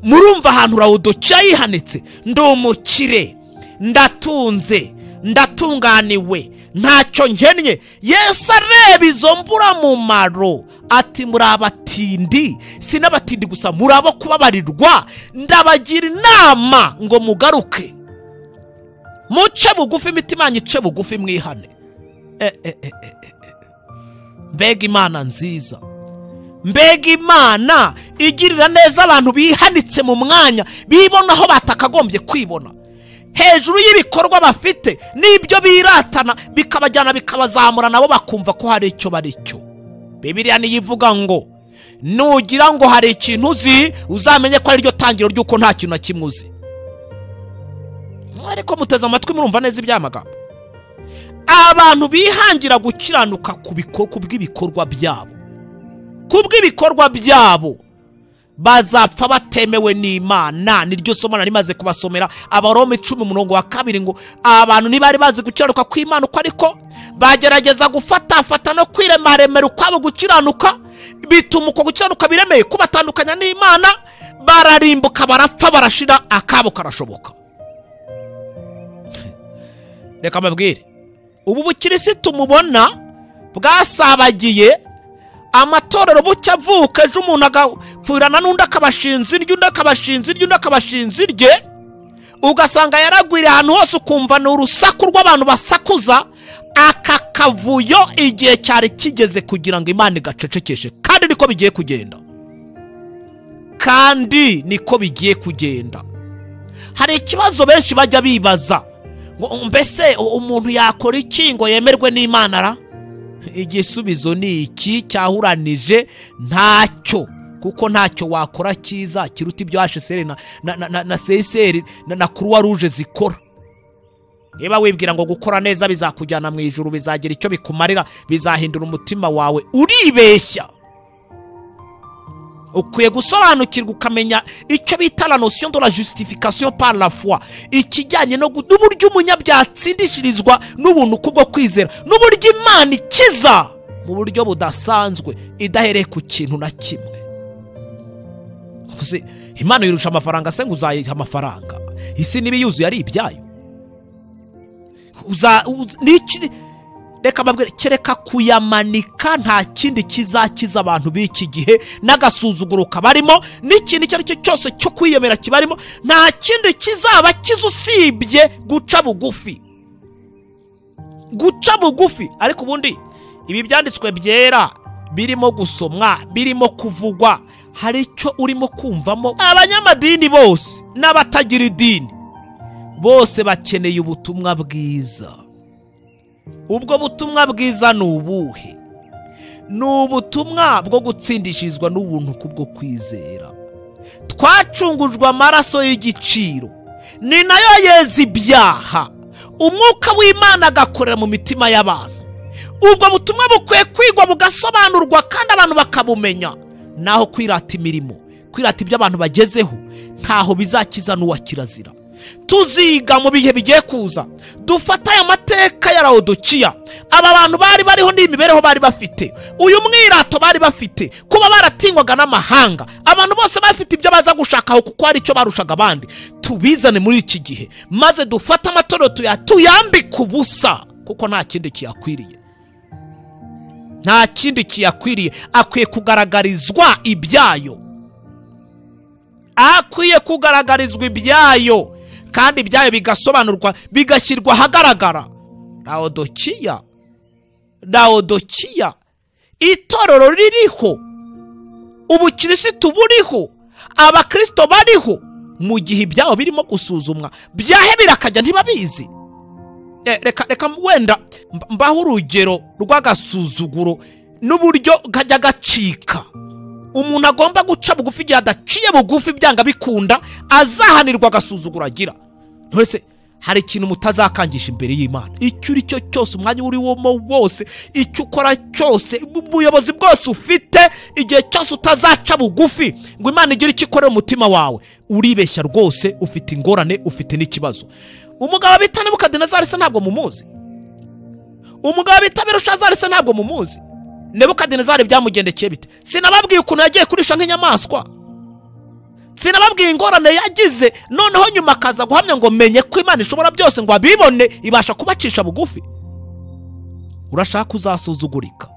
Murumva ahantu Rawudokiya yihanitse. Ndi umukire, ndatunze, ndatunganiwe, ntacyo nkennye. Yesu areba izo mburamumaro ati muri abatindi, si n'abatindi gusa, muri abo kubabarirwa. Ndabagira inama ngo mugaruke, muce bugufi, imitima yanyu ice bugufi, mwihane. Mbega Imana nziza, mbega Imana igirira neza abantu bihanitse mu mwanya, bibona aho batakagombye kwibona, hejuru y'ibikorwa bafite n'ibyo biratana, bikabajyana bikabazamura, nabo bakumva ko hari icyo bari cyo. Bibiliya niyo ivuga ngo nugira ngo hari ikintu uzi, uzamenye ko ari ryo tangiro ry'uko nta kintu na kimwe uzi. Ariko muteze amatwi murumva neza iby'amagambo. Abantu bihangira gukiranuka kubw'ibikorwa byabo, kubw'ibikorwa byabo bazapfa batemewe n'Imana. Niryo somo nari maze kubasomera Abaroma 10 umurongo wa 2 ngo abantu ntibari bazi gukiranuka kw'Imana uko ariko bagerageza gufatafata no kwiremaremera ukwabo gukiranuka, bituma uko gukiranuka biremeye kubatandukanya n'Imana, bararimbuka, barapfa, barashira, akabo karashoboka. Reka mbabwire, ubu bukirisitu mubona bwasabagiye, Amatorero bucya avuka ejo umuntu agapfurana n'undi akabashinza irye, undi akabashinza irye, undi akabashinza irye, ugasanga yaragwiriye ahantu hose, ukumva ni urusaku rw'abantu basakuza. Aka kavuyo igihe cyari kigeze kugira ngo Imana igacecekeshe, kandi niko bigiye kugenda, kandi niko bigiye kugenda. Hari ikibazo benshi bajya bibaza ngo mbese umuntu yakora iki ngo yemerwe n'Imana ra? Igisubizo ni iki cyahuranije ntacyo, kuko ntacyo wakora cyiza kiruta ibyo HCR na CSR na Croix Rouge zikora. Niba wibwira ngo gukora neza bizakujyana mu ijuru, bizagira icyo bikumarira, bizahindura umutima wawe, uribeshya. Ukwiye gusobanukirwa ukamenya icyo bita la notion de la justification par la foi, ikijyanye n'uburyo umunyabyaha atsindishirizwa n'ubuntu kubwo kwizera, n'uburyo Imana ikiza mu buryo budasanzwe idahereye ku kintu na kimwe. Imana yirusha amafaranga se ngo uzayiha amafaranga? Isi niba yuzuye ari ibyayo. Reka mbabwire, kereka kuyamanika nta kindi kizakiza abantu b'iki gihe n'agasuzuguro kabarimo, n'ikintu icyo ari cyo cyose cyo kwiyemera kibarimo, nta kindi kizaba kiza usibye guca bugufi, guca bugufi. Ariko ubundi ibi byanditswe byera birimo gusomwa, birimo kuvugwa, hari icyo urimo kumvamo? Abanyamadini bose n'abatagira idini bose bakeneye ubutumwa bwiza. Ubwo butumwa bwiza ni ubuhe? Ni ubutumwa bwo gutsindishirizwa n'ubuntu kubwo kwizera. Twacungujwe amaraso y'igiciro, ni nayo yeza ibyaha, umwuka w'Imana agakorera mu mitima y'abantu. Ubwo butumwa bukwiye kwigwa bugasobanurwa kandi abantu bakabumenya. Naho kwirata imirimo, kwirata ibyo abantu bagezeho, ntaho bizakiza n'uwa kirazira. Tuziga mu bihe bigiye kuza, dufata aya mateka ya Laodikiya. Aba bantu bari bariho n'imibereho bari bafite, uyu mwirato bari bafite, kuba baratingwaga n'amahanga, abantu bose bafite ibyo baza gushakaho kuko hari icyo barushaga abandi. Tubizane muri iki gihe maze dufate amatorero tuyambike ubusa, kuko nta kindi kiyakwiriye, nta kindi kiyakwiriye. Akwiye kugaragarizwa ibyayo, akwiye kugaragarizwa ibyayo, kandi ibyayo bigasobanurwa, bigashyirwa ahagaragara. Laodikiya, Laodikiya, itorero ririho, ubukirisitu buriho, abakristo bariho, mu gihe ibyabo birimo gusuzumwa byahe birakajya ntibabizi. Reka wenda mbaho urugero rw'agasuzuguro n'uburyo kajya gacika. Umuntu agomba guca bugufi, igihe adaciye bugufi byanga bikunda azahanirwa agasuzuguro agira. Ntose hari ikintu mutazakangisha imbere y'Imana, icyo uri cyo cyose, umwanya uri womo wose, icyo ukora cyose, ubuyobozi bwose ufite, igihe cyose utazaca bugufi ngo Imana igire icyo ikorera umutima wawe, uribeshya rwose, ufite ingorane, ufite n'ikibazo. Umugabo bita Nebukadinezari se ntabwo mumuzi? Umugabo bita Berushazari se ntabwo mumuzi? Nebukadinezari byamugendekeye bite? Sinababwiye ukuntu yagiye kurisha nk'inyamaswa? Sinababwiye ingorane yagize, noneho nyuma akaza guhamya ngo menye ko Imana ishobora byose, ngo abibone ibasha kubacisha bugufi? Urashaka uzasuzugurika,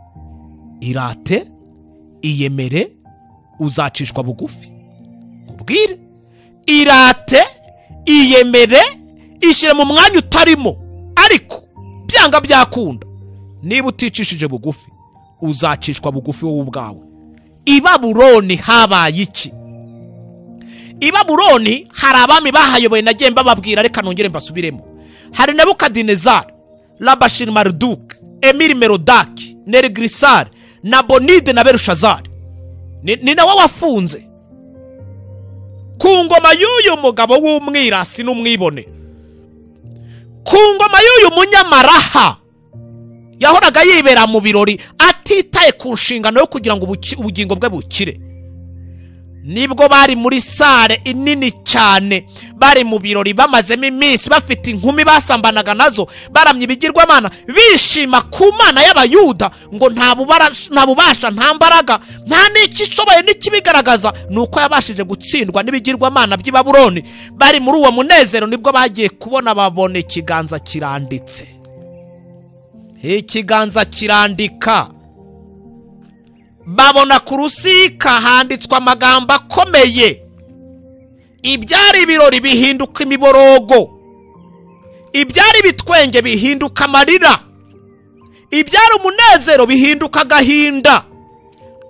irate, iyemere, uzacishwa bugufi. Ubwire, irate, iyemere, ishyire mu mwanya utarimo, ariko byanga byakunda, niba uticishije bugufi uzacishwa bugufi wowe ubwawe. I Babuloni habaye iki? I Babuloni hari abami bahayoboye, nagiye mbababwira, reka nongere mbasubiremo. Hari Nebukadinezari, Rabashir Marduk, Emir Merodaki, Nerigrisar, Nabonide na Berushazari. Ni nawe wafunze ku ngoma y'uyu mugabo w'umwirasi n'umwibone, ku ngoma y'uyu munyamaraha yahoraga yibera mu birori atitaye ku nshingano yo kugira ngo ubugingo bwe bukire. Nibwo bari muri sare inini cyane, bari mu birori bamazemo iminsi, bafite inkumi basambanaga nazo, baramye ibigirwamana, bishima ku Mana y'Abayuda ngo nta bubasha, nta mbaraga, nta n'icyo ishoboye n'ikibigaragaza, nuko yabashije gutsindwa n'ibigirwamana by'i Babuloni. Bari muri uwo munezero, nibwo bagiye kubona babona ikiganza kiranditse, ikiganza kirandika. Babona ku rusika handitswe amagambo akomeye. Ibyari ibirori bihinduka imiborogo, ibyari ibitwenge bihinduka amarira, ibyari umunezero bihinduka agahinda.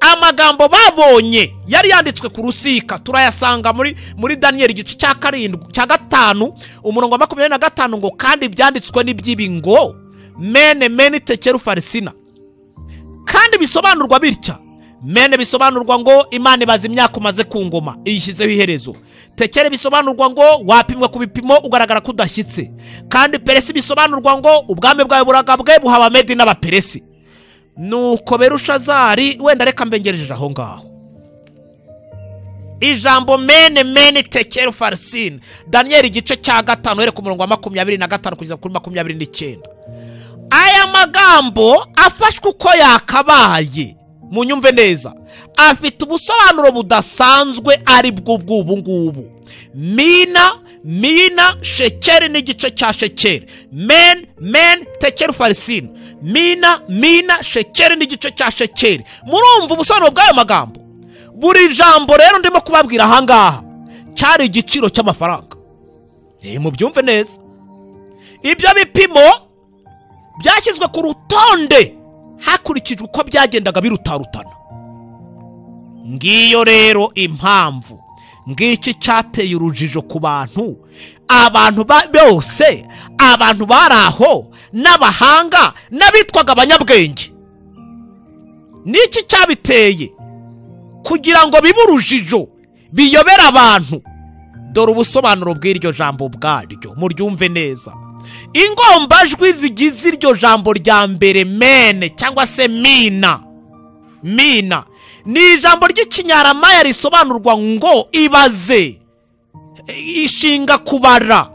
Amagambo babonye yari yanditswe ku rusika turayasanga muri Daniyeli igice cya 7 cya 5 umurongo wa 25 ngo kandi byanditswe n'iby'ibi ngo mene mene tekeru farisina. Kandi bisobanurwa bitya: mene bisobanurwa ngo Imana ibaza imyaka umaze ku ngoma iyishyizeho iherezo. Tekere bisobanurwa ngo wapimwa ku bipimo ugaragara ko udashyitse. Kandi peresi bisobanurwa ngo ubwami bwawe buragabwe buha Abamedi n'Abaperesi. Nuko Berushazari, wenda reka mbengereje aho ngaho. Ijambo mene mene tekeru farisina, Daniyeli igice cya 5 uhereye ku murongo wa 25 kugeza kuri 29. Aya magambo afashwe uko yakabaye, munyumve neza, afite ubusobanuro budasanzwe ari bwo bw'ubu ngubu. Mina mina shekeri n'igice cya shekeri, men men tekeru farisina, mina mina shekeri n'igice cya shekeri. Murumva ubusobanuro bw'ayo magambo? Buri jambo rero ndimo kubabwira aha ngaha cyari igiciro cy'amafaranga. Mubyumve neza. Ibyo bipimo byashyizwe ku rutonde hakurikijwe uko byagendaga birutarutana. Ngiyo rero impamvu ngiki cyateye urujijo ku bantu, abantu bose, abantu bari aho n'abahanga n'abitwaga abanyabwenge. Niki cyabiteye kugira ngo bibe urujijo biyobera abantu? Dore ubusobanuro bw'iryo jambo bwaryo, muryumve neza. Ingombajwi zigize iryo jambo rya mbere mene cyangwa se mina, mina ni ijambo ry'ikinyaramaya risobanurwa ngo ibaze, ishinga kubara,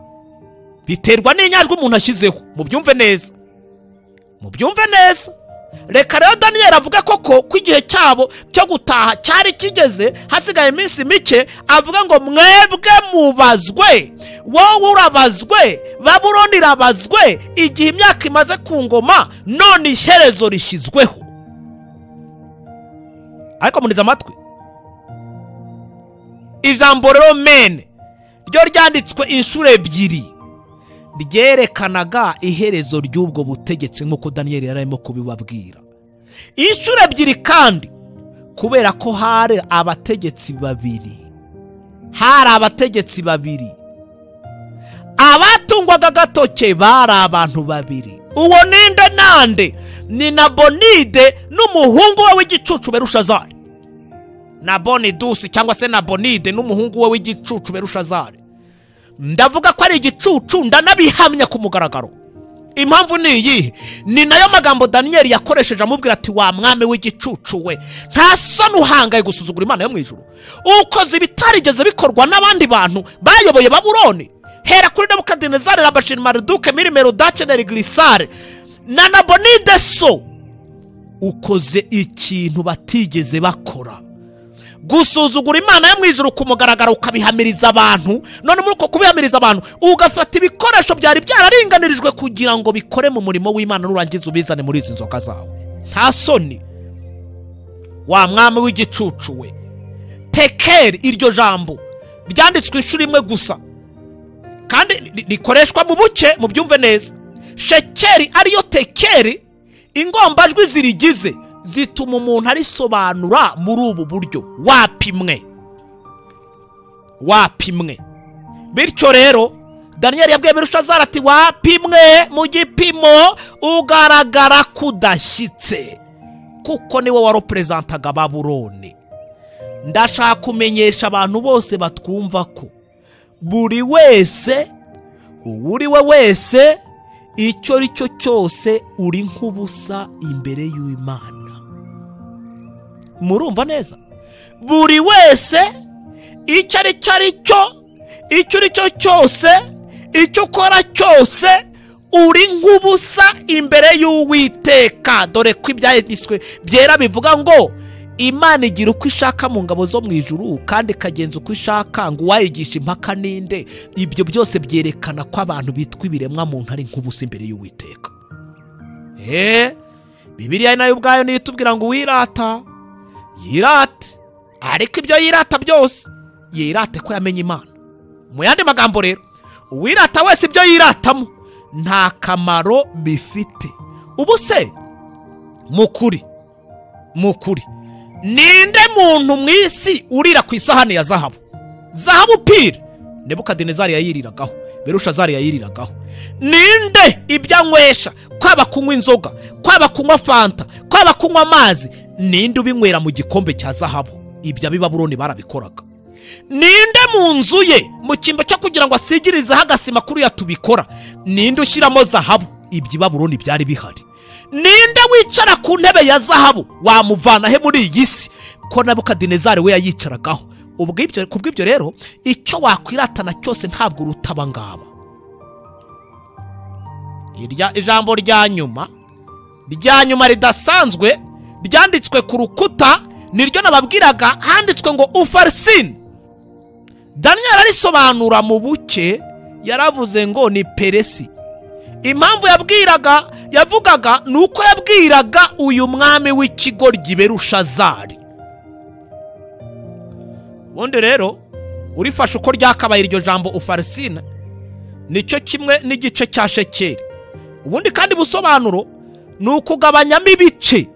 biterwa n'inyajwi umuntu ashyizeho. Mubyumve neza, mubyumve neza. Reka rero Daniyeli avuga koko ko igihe cyabo cyo gutaha cyari kigeze, hasigaye iminsi mike. Avuga ngo mwebwe mubazwe, wowe urabazwe, Babuloni irabazwe, igihe imyaka imaze ku ngoma none iherezo rishyizweho. Ariko munize amatwi. Ijambo rero mene ryo ryanditswe inshuro 2 ryerekanaga iherezo ry'ubwo butegetsi nk'uko Daniyeli yari arimo kubibabwira. Inshuro 2 kandi kubera ko hari abategetsi babiri, hari abategetsi babiri abatungwaga agatoke, bari abantu babiri. Uwo ninde nande? Ni Nabonide n'umuhungu we w'igicucu Berushazari. Nabonidusi cyangwa se Nabonide n'umuhungu we w'igicucu Berushazari. Ndavuga ko ari igicucu, ndanabihamya ku mugaragaro. Impamvu ni iyihe? Ni nayo magambo Daniyeli yakoresheje amubwira ati wa mwami w'igicucu we, nta soni uhangaye gusuzugura Imana yo mu ijuru, ukoze ibitarigeze bikorwa n'abandi bantu bayoboye Babuloni. Hera kuri Nebukadinezari, Rabashini, Mariduke, Mirimerodake, Nerigirisare na Nabonide so, ukoze ikintu batigeze bakora. Gusuzugura Imana yo mu ijuru ku mugaragaro ukabihamiriza abantu, none muri uko kubihamiriza abantu ugafata ibikoresho byari byararinganirijwe kugira ngo bikore mu murimo w'Imana, nurangiza ubizane muri izi nzoga zawe. Nta soni wa mwami w'igicucu we. Tekeri, iryo jambo ryanditswe inshuro imwe gusa kandi rikoreshwa mu buke, mubyumve neza. Shekeri ariyo tekeri, ingombajwi zirigize zituma umuntu arisobanura muri ubu buryo: wapimwe, wapimwe. Bityo rero Daniyeli yabwiye Berushazari ati wapimwe mu gipimo ugaragara kudashyitse, kuko niwe warepresentaga Babuloni. Ndashaka kumenyesha abantu bose batwumva ko buri wese, uwuri we wese, icyo ari cyo cyose, uri nk'ubusa imbere y'Imana. Murumva neza? Buri wese, icyo ari cyo ari cyo, icyo uri cyo cyose, icyo ukora cyose, uri nk'ubusa imbere y'Uwiteka. Dore ko ibyanditswe byera bivuga ngo Imana igira uko ishaka mu ngabo zo mu ijuru kandi ikagenza uko ishaka, ngo uwayigisha impaka ninde. Ibyo byose byerekana ko abantu bitwa ibiremwa muntu ari nk'ubusa imbere y'Uwiteka. Bibiliya nayo ubwayo niyo itubwira ngo uwirata Yirate, ariko ibyo yirata byose yirate ko yamenye Imana. Mu yandi magambo rero, uwirata wese ibyo yiratamo nta kamaro bifite. Ubu se mukuri ninde muntu mu isi urira ku isahani ya zahabu? Zahabu pire Nebukadinezari yayiriragaho, Berushazari yayiriragaho. Ninde ibyo anywesha, kwaba kunywa inzoga, kwaba kunywa fanta, kwaba kunywa amazi, ninde ubinywera mu gikombe cya zahabu? Ibyo ab'i Babuloni barabikoraga. Ninde mu nzu ye mu cyimbo cyo kugira ngo asigirizeho agasima kuriya tubikora, ninde ushyiramo zahabu? Ibyo i Babuloni byari bihari. Ninde wicara ku ntebe ya zahabu wamuvana he muri iyi si ko Nebukadinezari we yayicaragaho? Kubw'ibyo rero icyo wakwiratana cyose ntabwo uruta abangaba. Irya ijambo rya nyuma ridasanzwe ryanditswe ku rukuta niryo nababwiraga, handitswe ngo Ufarsini. Daniel arisobanura mu buke, yaravuze ngo ni Peresi. Impamvu yavugaga nuko yabwiraga uyu mwami w'ikigoryi Berushazari. Ubundi rero urifashe uko ryakabaye iryo jambo Ufarsini nicyo kimwe n'igice cya shekeri. Ubundi kandi busobanuro ni ukugabanyamo ibice,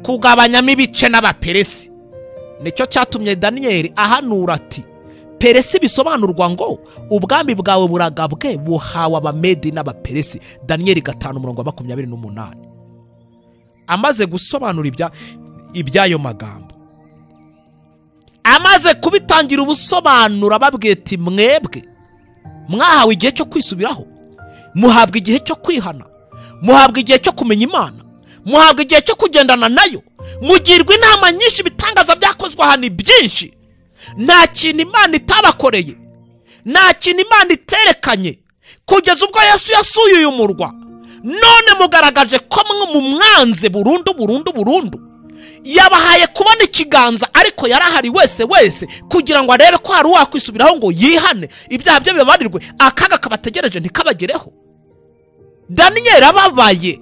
kugabanyamo ibice n'abaperesi. Nicyo cyatumye Daniel ahanura ati Peresi bisobanurwa ngo ubwami bwawe buragabwe buhawe abamedi n'abaperesi. Daniel 5:28. Amaze gusobanura ibyayo magambo, amaze kubitangira ubusobanuro, ababwiye ati mwebwe mwahawe igihe cyo kwisubiraho, muhabwa igihe cyo kwihana, muhabwa igihe cyo kumenya Imana, muhabwa igihe cyo kugendana nayo, mugirwa inama nyinshi, ibitangaza byakozwe aha ni byinshi. Nta kintu Imana itabakoreye, nta kintu Imana iterekanye kugeza ubwo Yesu yasuye uyu murwa. None mugaragaje ko mumwanze burundu burundu burundu. Yabahaye kubona ikiganza, ariko yarahari wese wese kugira ngo arebe ko hari uwakwisubiraho ngo yihane, ibyaha bye bibabarirwe, akaga kabategereje ntikabagereho. Daniel ababaye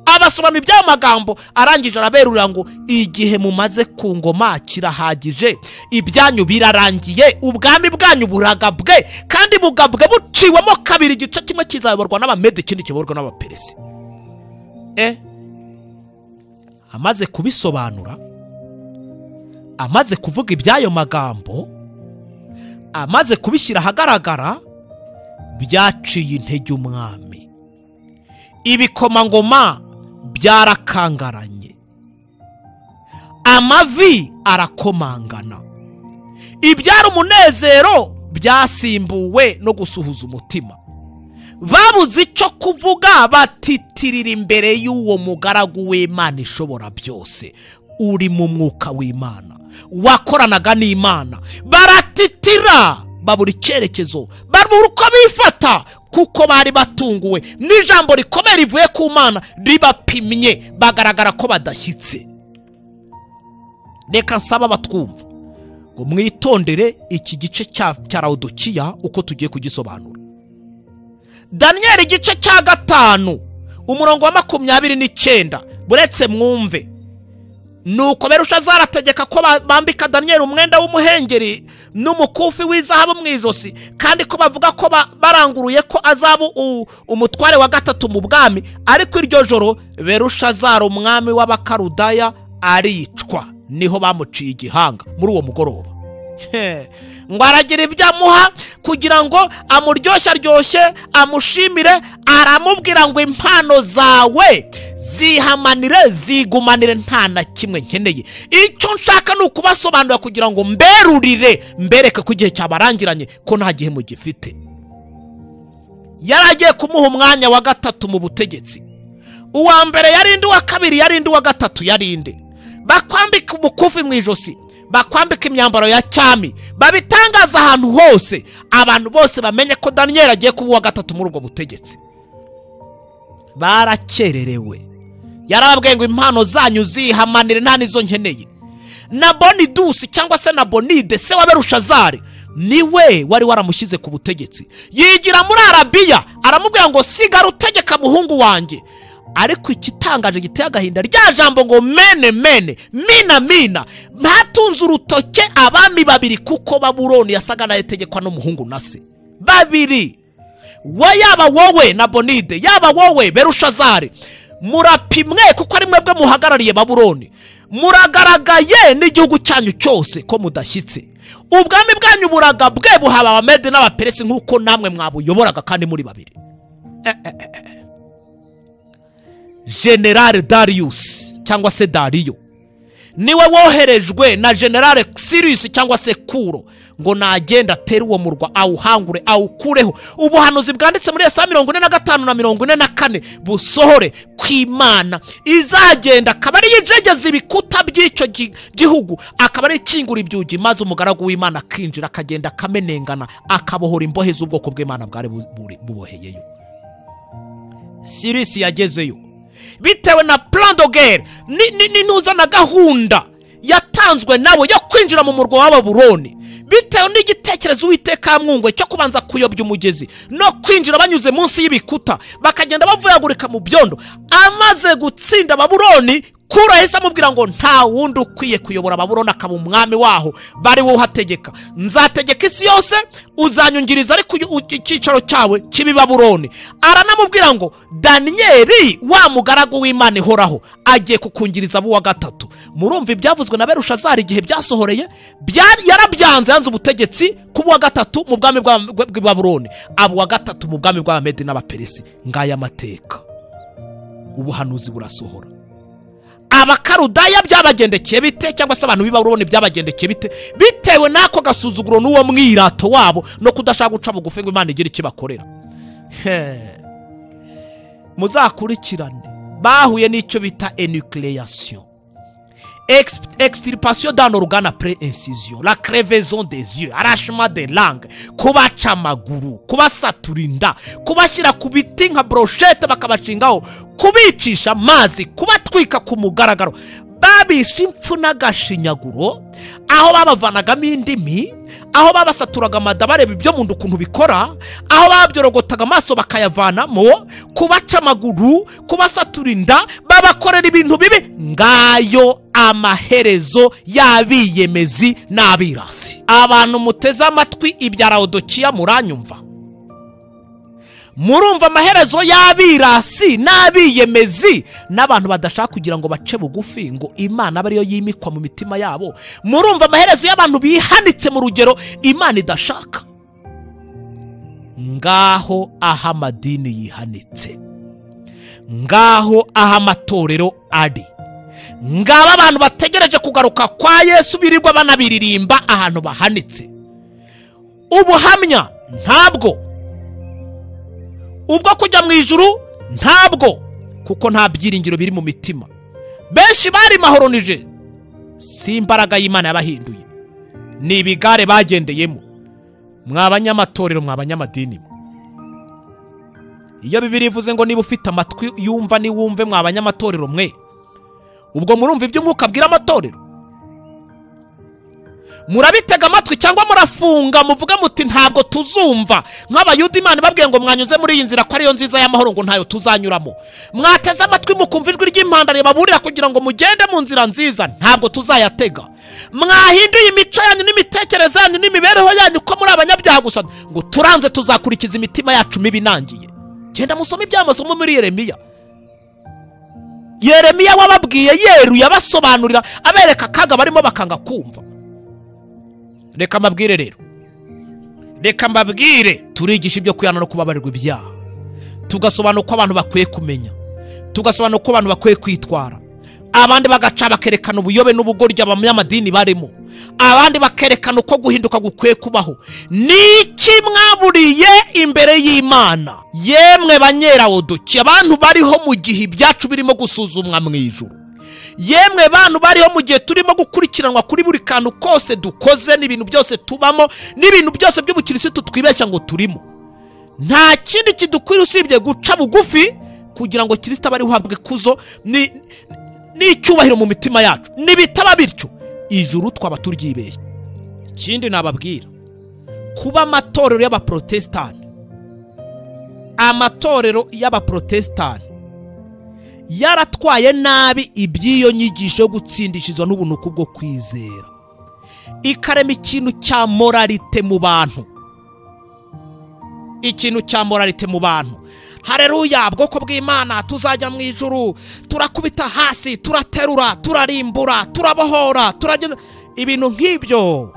abasobanura iby'ayo magambo, arangije araberurira ngo igihe mumaze ku ngoma kirahagije, ibyanyu birarangiye, ubwami bwanyu buragabwe, kandi bugabwe buciwemo kabiri, igice kimwe kizayoborwa n'abamedi, ikindi kiyoborwa n'abaperesi. Amaze kubisobanura, amaze kuvuga iby'ayo magambo, amaze kubishyira ahagaragara, byaciye intege umwami. Ibikomangoma byarakangaranye, amavi arakomangana, ibyari umunezero byasimbuwe no gusuhuza umutima. Babuze icyo kuvuga, batitirira imbere y'uwo mugaragu w'Imana ishobora byose, uri mu mwuka w'Imana, wakoranaga n'Imana. Baratitira, babura icyerekezo, babura uko bifata, kuko bari batunguwe n'ijambo rikomeye rivuye ku Mana ribapimye, bagaragara ko badashyitse. Reka nsaba abatwumva ngo mwitondere iki gice cya Laodikiya uko tugiye kugisobanura. Daniel igice cya 5 umurongo wa 29, buretse mwumve. Nuko Berushazari ategeka ko bambika Daniel umwenda w'umuhengeri n'umukufi w'izahabu mu ijosi, kandi ko bavuga ko baranguruye ko azaba umutware wa gatatu mu bwami. Ariko iryo joro Berushazari umwami w'Abakaludaya aricwa, niho bamuciye igihanga muri uwo mugoroba. Ngo aragira ibyo amuha kugira ngo amuryoshye aryoshye amushimire, aramubwira ngo impano zawe zihamanire zigumanire, nta na kimwe nkeneye. Icyo nshaka ni ukubasobanurira kugira ngo mberurire, mbereke ko igihe cyabarangiranye, ko nta gihe mugifite. Yaragiye kumuha umwanya wa gatatu mu butegetsi. Uwa mbere yarinde, uwa kabiri yarinde, uwa gatatu yarinde. Bakwambika umukufi mu ijosi, bakwambika imyambaro ya cyami, babitangaza ahantu hose, abantu bose bamenye ko Daniel agiye kuba uwa gatatu muri ubwo butegetsi. Barakererewe. Yarababwiye ngo impano zanyu zihamanire, nta nizo nkeneye. Nabonidusi cyangwa se Nabonide se wa Berushazari niwe wari waramushyize ku butegetsi, yigira muri Arabiya, aramubwira ngo sigara utegeka muhungu wanjye. Ariko ikitangaje giteye agahinda, rya jambo ngo mene mene mina mina, batunze urutoke abami babiri, kuko Babuloni yasaga nayo itegekwa n'umuhungu na se babiri. We yaba wowe na Bonide, yaba wowe Berushazari, murapimwe kuko ari mwebwe muhagarariye Babuloni. Muragaragaye n'igihugu cyanyu cyose ko mudashyitse. Ubwami bwanyu buragabwe buhaba Abamede n'Abaperesi nk'uko namwe mwabuyoboraga kandi muri babiri. General Darius cyangwa se Dariyo niwe woherejwe na General Cyrus cyangwa se Kuro ngo nagenda atere uwo murwa, awuhangure, awukureho. Ubuhanuzi bwanditse muri Yesaya 45 na 44 busohore kw'Imana izagenda akaba ariyo ijegeza ibikuta by'icyo gihugu, akaba ari ikingura ibyugi, maze umugaragu w'Imana akinjira, akagenda akamenengana, akabohora imbohe z'ubwoko bw'Imana bwari buboheyeyo. Cyrus yagezeyo bitewe na plan de guerre ni na gahunda yatanzwe nawe yo kwinjira mu murwa wa Babuloni, bitewe n'igitekerezo Uwiteka yamwungwe cyo kubanza kuyobya umugezi no kwinjira banyuze munsi y'ibikuta bakagenda bavuyagurika mu byondo. Amaze gutsinda Babuloni, Kuro yahise amubwira ngo nta wundi ukwiye kuyobora Babuloni akaba umwami waho, bari wowe uhategeka. Nzategeka isi yose, uzanyungiriza, ariko icyicaro cyawe kibi Babuloni. Aranamubwira ngo Daniyeli wa mugaragu w'Imana ihoraho agiye kukungiriza abo wa gatatu. Murumva ibyavuzwe na Berushazari igihe byasohoreye, yarabyanze, yanze ubutegetsi kuba uwa gatatu mu bwami bw'i Babuloni, abo wa gatatu mu bwami bw'Abamedi n'Abaperesi. Ngaya amateka, ubuhanuzi burasohora. Abakarudaya byabagendekeye bite, cyangwa se abantu b'i Babuloni byabagendekeye bite, bitewe n'ako gasuzuguro n'uwo mwirato wabo no kudashaka guca bugufi ngo Imana igire icyo ibakorera? Muzakurikirane, bahuye n'icyo bita énucléation, extirpation d'un organe après incision, la crevaison des yeux, arrachement des langues, kubaca amaguru, kubasatura inda, kubashyira ku biti nka brochette bakabashingaho, kubicisha amazi, kubatwika ku mugaragaro. Babishe impfu n'agashinyaguro, aho babavanagamo indimi, aho babasaturaga amada bareba ibyo mu nda ukuntu bikora, aho babyorogotaga amaso bakayavanamo, kubaca amaguru, kubasatura inda, babakorera ibintu bibi. Ngayo amaherezo y'abiyemezi n'abirasi. Abantu muteze amatwi ibya Rawudokiya, muranyumva? Murumva amaherezo y'abirasi n'abiyemezi n'abantu badashaka kugira ngo bace bugufi ngo Imana abe ariyo yimikwa mu mitima yabo? Murumva amaherezo y'abantu bihanitse mu rugero Imana idashaka? Ngaho aho amadini yihanitse, ngaho aho amatorero ari, ngaba abantu bategereje kugaruka kwa Yesu birirwa banabiririmba ahantu bahanitse. Ubuhamya ntabwo, ubwo kujya mu ijuru ntabwo, kuko nta byiringiro biri mu mitima. Benshi bari mahoronije, si imbaraga y'Imana yabahinduye, ni ibigare bagendeyemo. Mwa banyamatorero, mwa banyamadini, iyo Bibiliya ivuze ngo niba ufite amatwi yumva niwumve, mwa banyamatorero mwe, ubwo murumva ibyo Umwuka abwira amatorero? Murabitega amatwi cyangwa murafunga muvuga muti ntabwo tuzumva, nk'Abayuda Imana ibabwiye ngo mwanyuze muri iyi nzira ko ariyo nziza y'amahoro, ngo ntayo tuzanyuramo? Mwateze amatwi mukumva ijwi ry'impanda ribaburira kugira ngo mugende mu nzira nziza? Ntabwo tuzayatega. Mwahinduye imico yanyu n'imitekerereze yanyu n'imibereho yanyu ko muri abanyabyaha gusa, ngo turanze, tuzakurikiza imitima yacu mibi inangiye. Genda musome iby'amasomo muri Yeremiya. Yeremiya wababwiye yeruye, abasobanurira, abereka akaga barimo, bakanga kumva. Reka mbabwire rero, reka mbabwire, turigisha ibyo kwihana no kubabarirwa ibyaha, tugasobanura uko abantu bakwiye kumenya, tugasobanura uko abantu bakwiye kwitwara. Abandi bagaca bakerekana ubuyobe n'ubugoryi abanyamadini barimo, abandi bakerekana uko guhinduka gukwiye kubaho. Ni iki mwaburiye imbere y'Imana, yemwe Banyerawudoki, abantu bariho mu gihe ibyacu birimo gusuzumwa mu ijuru, yemwe bantu bariho mu gihe turimo gukurikiranwa kuri buri kantu kose dukoze n'ibintu byose tubamo n'ibintu byose by'ubukirisitu twibeshya ngo turimo? Nta kindi kidukwira usibye guca bugufi kugira ngo Kirisito abe ariwe uhabwa ikuzo n'icyubahiro mu mitima yacu. Nibitaba bityo, ijuru twaba turyibeshye. Ikindi nababwira, kuba amatorero y'abaprotestani, amatorero y'abaprotestani Yaratwaye nabi iby'iyo nyigisho yo gutsindishizwa n'ubuntu kubwo kwizera, ikarema ikintu cya moralite mu bantu, ikintu cya moralite mu bantu. Haleluya, bwoko bw'Imana, tuzajya mu ijuru, turakubita hasi, turaterura, turarimbura, turabohora, turagenda, ibintu nk'ibyo.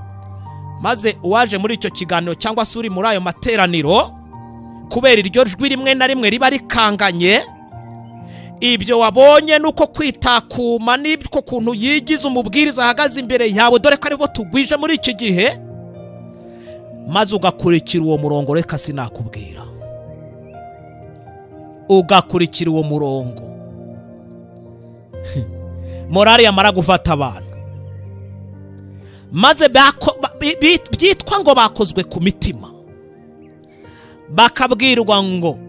Maze uwaje muri icyo kiganiro cyangwa se uri muri ayo materaniro, kubera iryo jwi rimwe na rimwe riba rikanganye, ibyo wabonye nuko kwitakuma n'ibyo kuntu yigize umubwiriza ahagaze imbere yawe, dore ko aribo tugwije muri iki gihe, maze ugakurikira uwo murongo. Reka sinakubwira, ugakurikira uwo murongo. Morali yamara gufata abantu, maze byitwa ngo bakozwe ku mitima, bakabwirwa ngo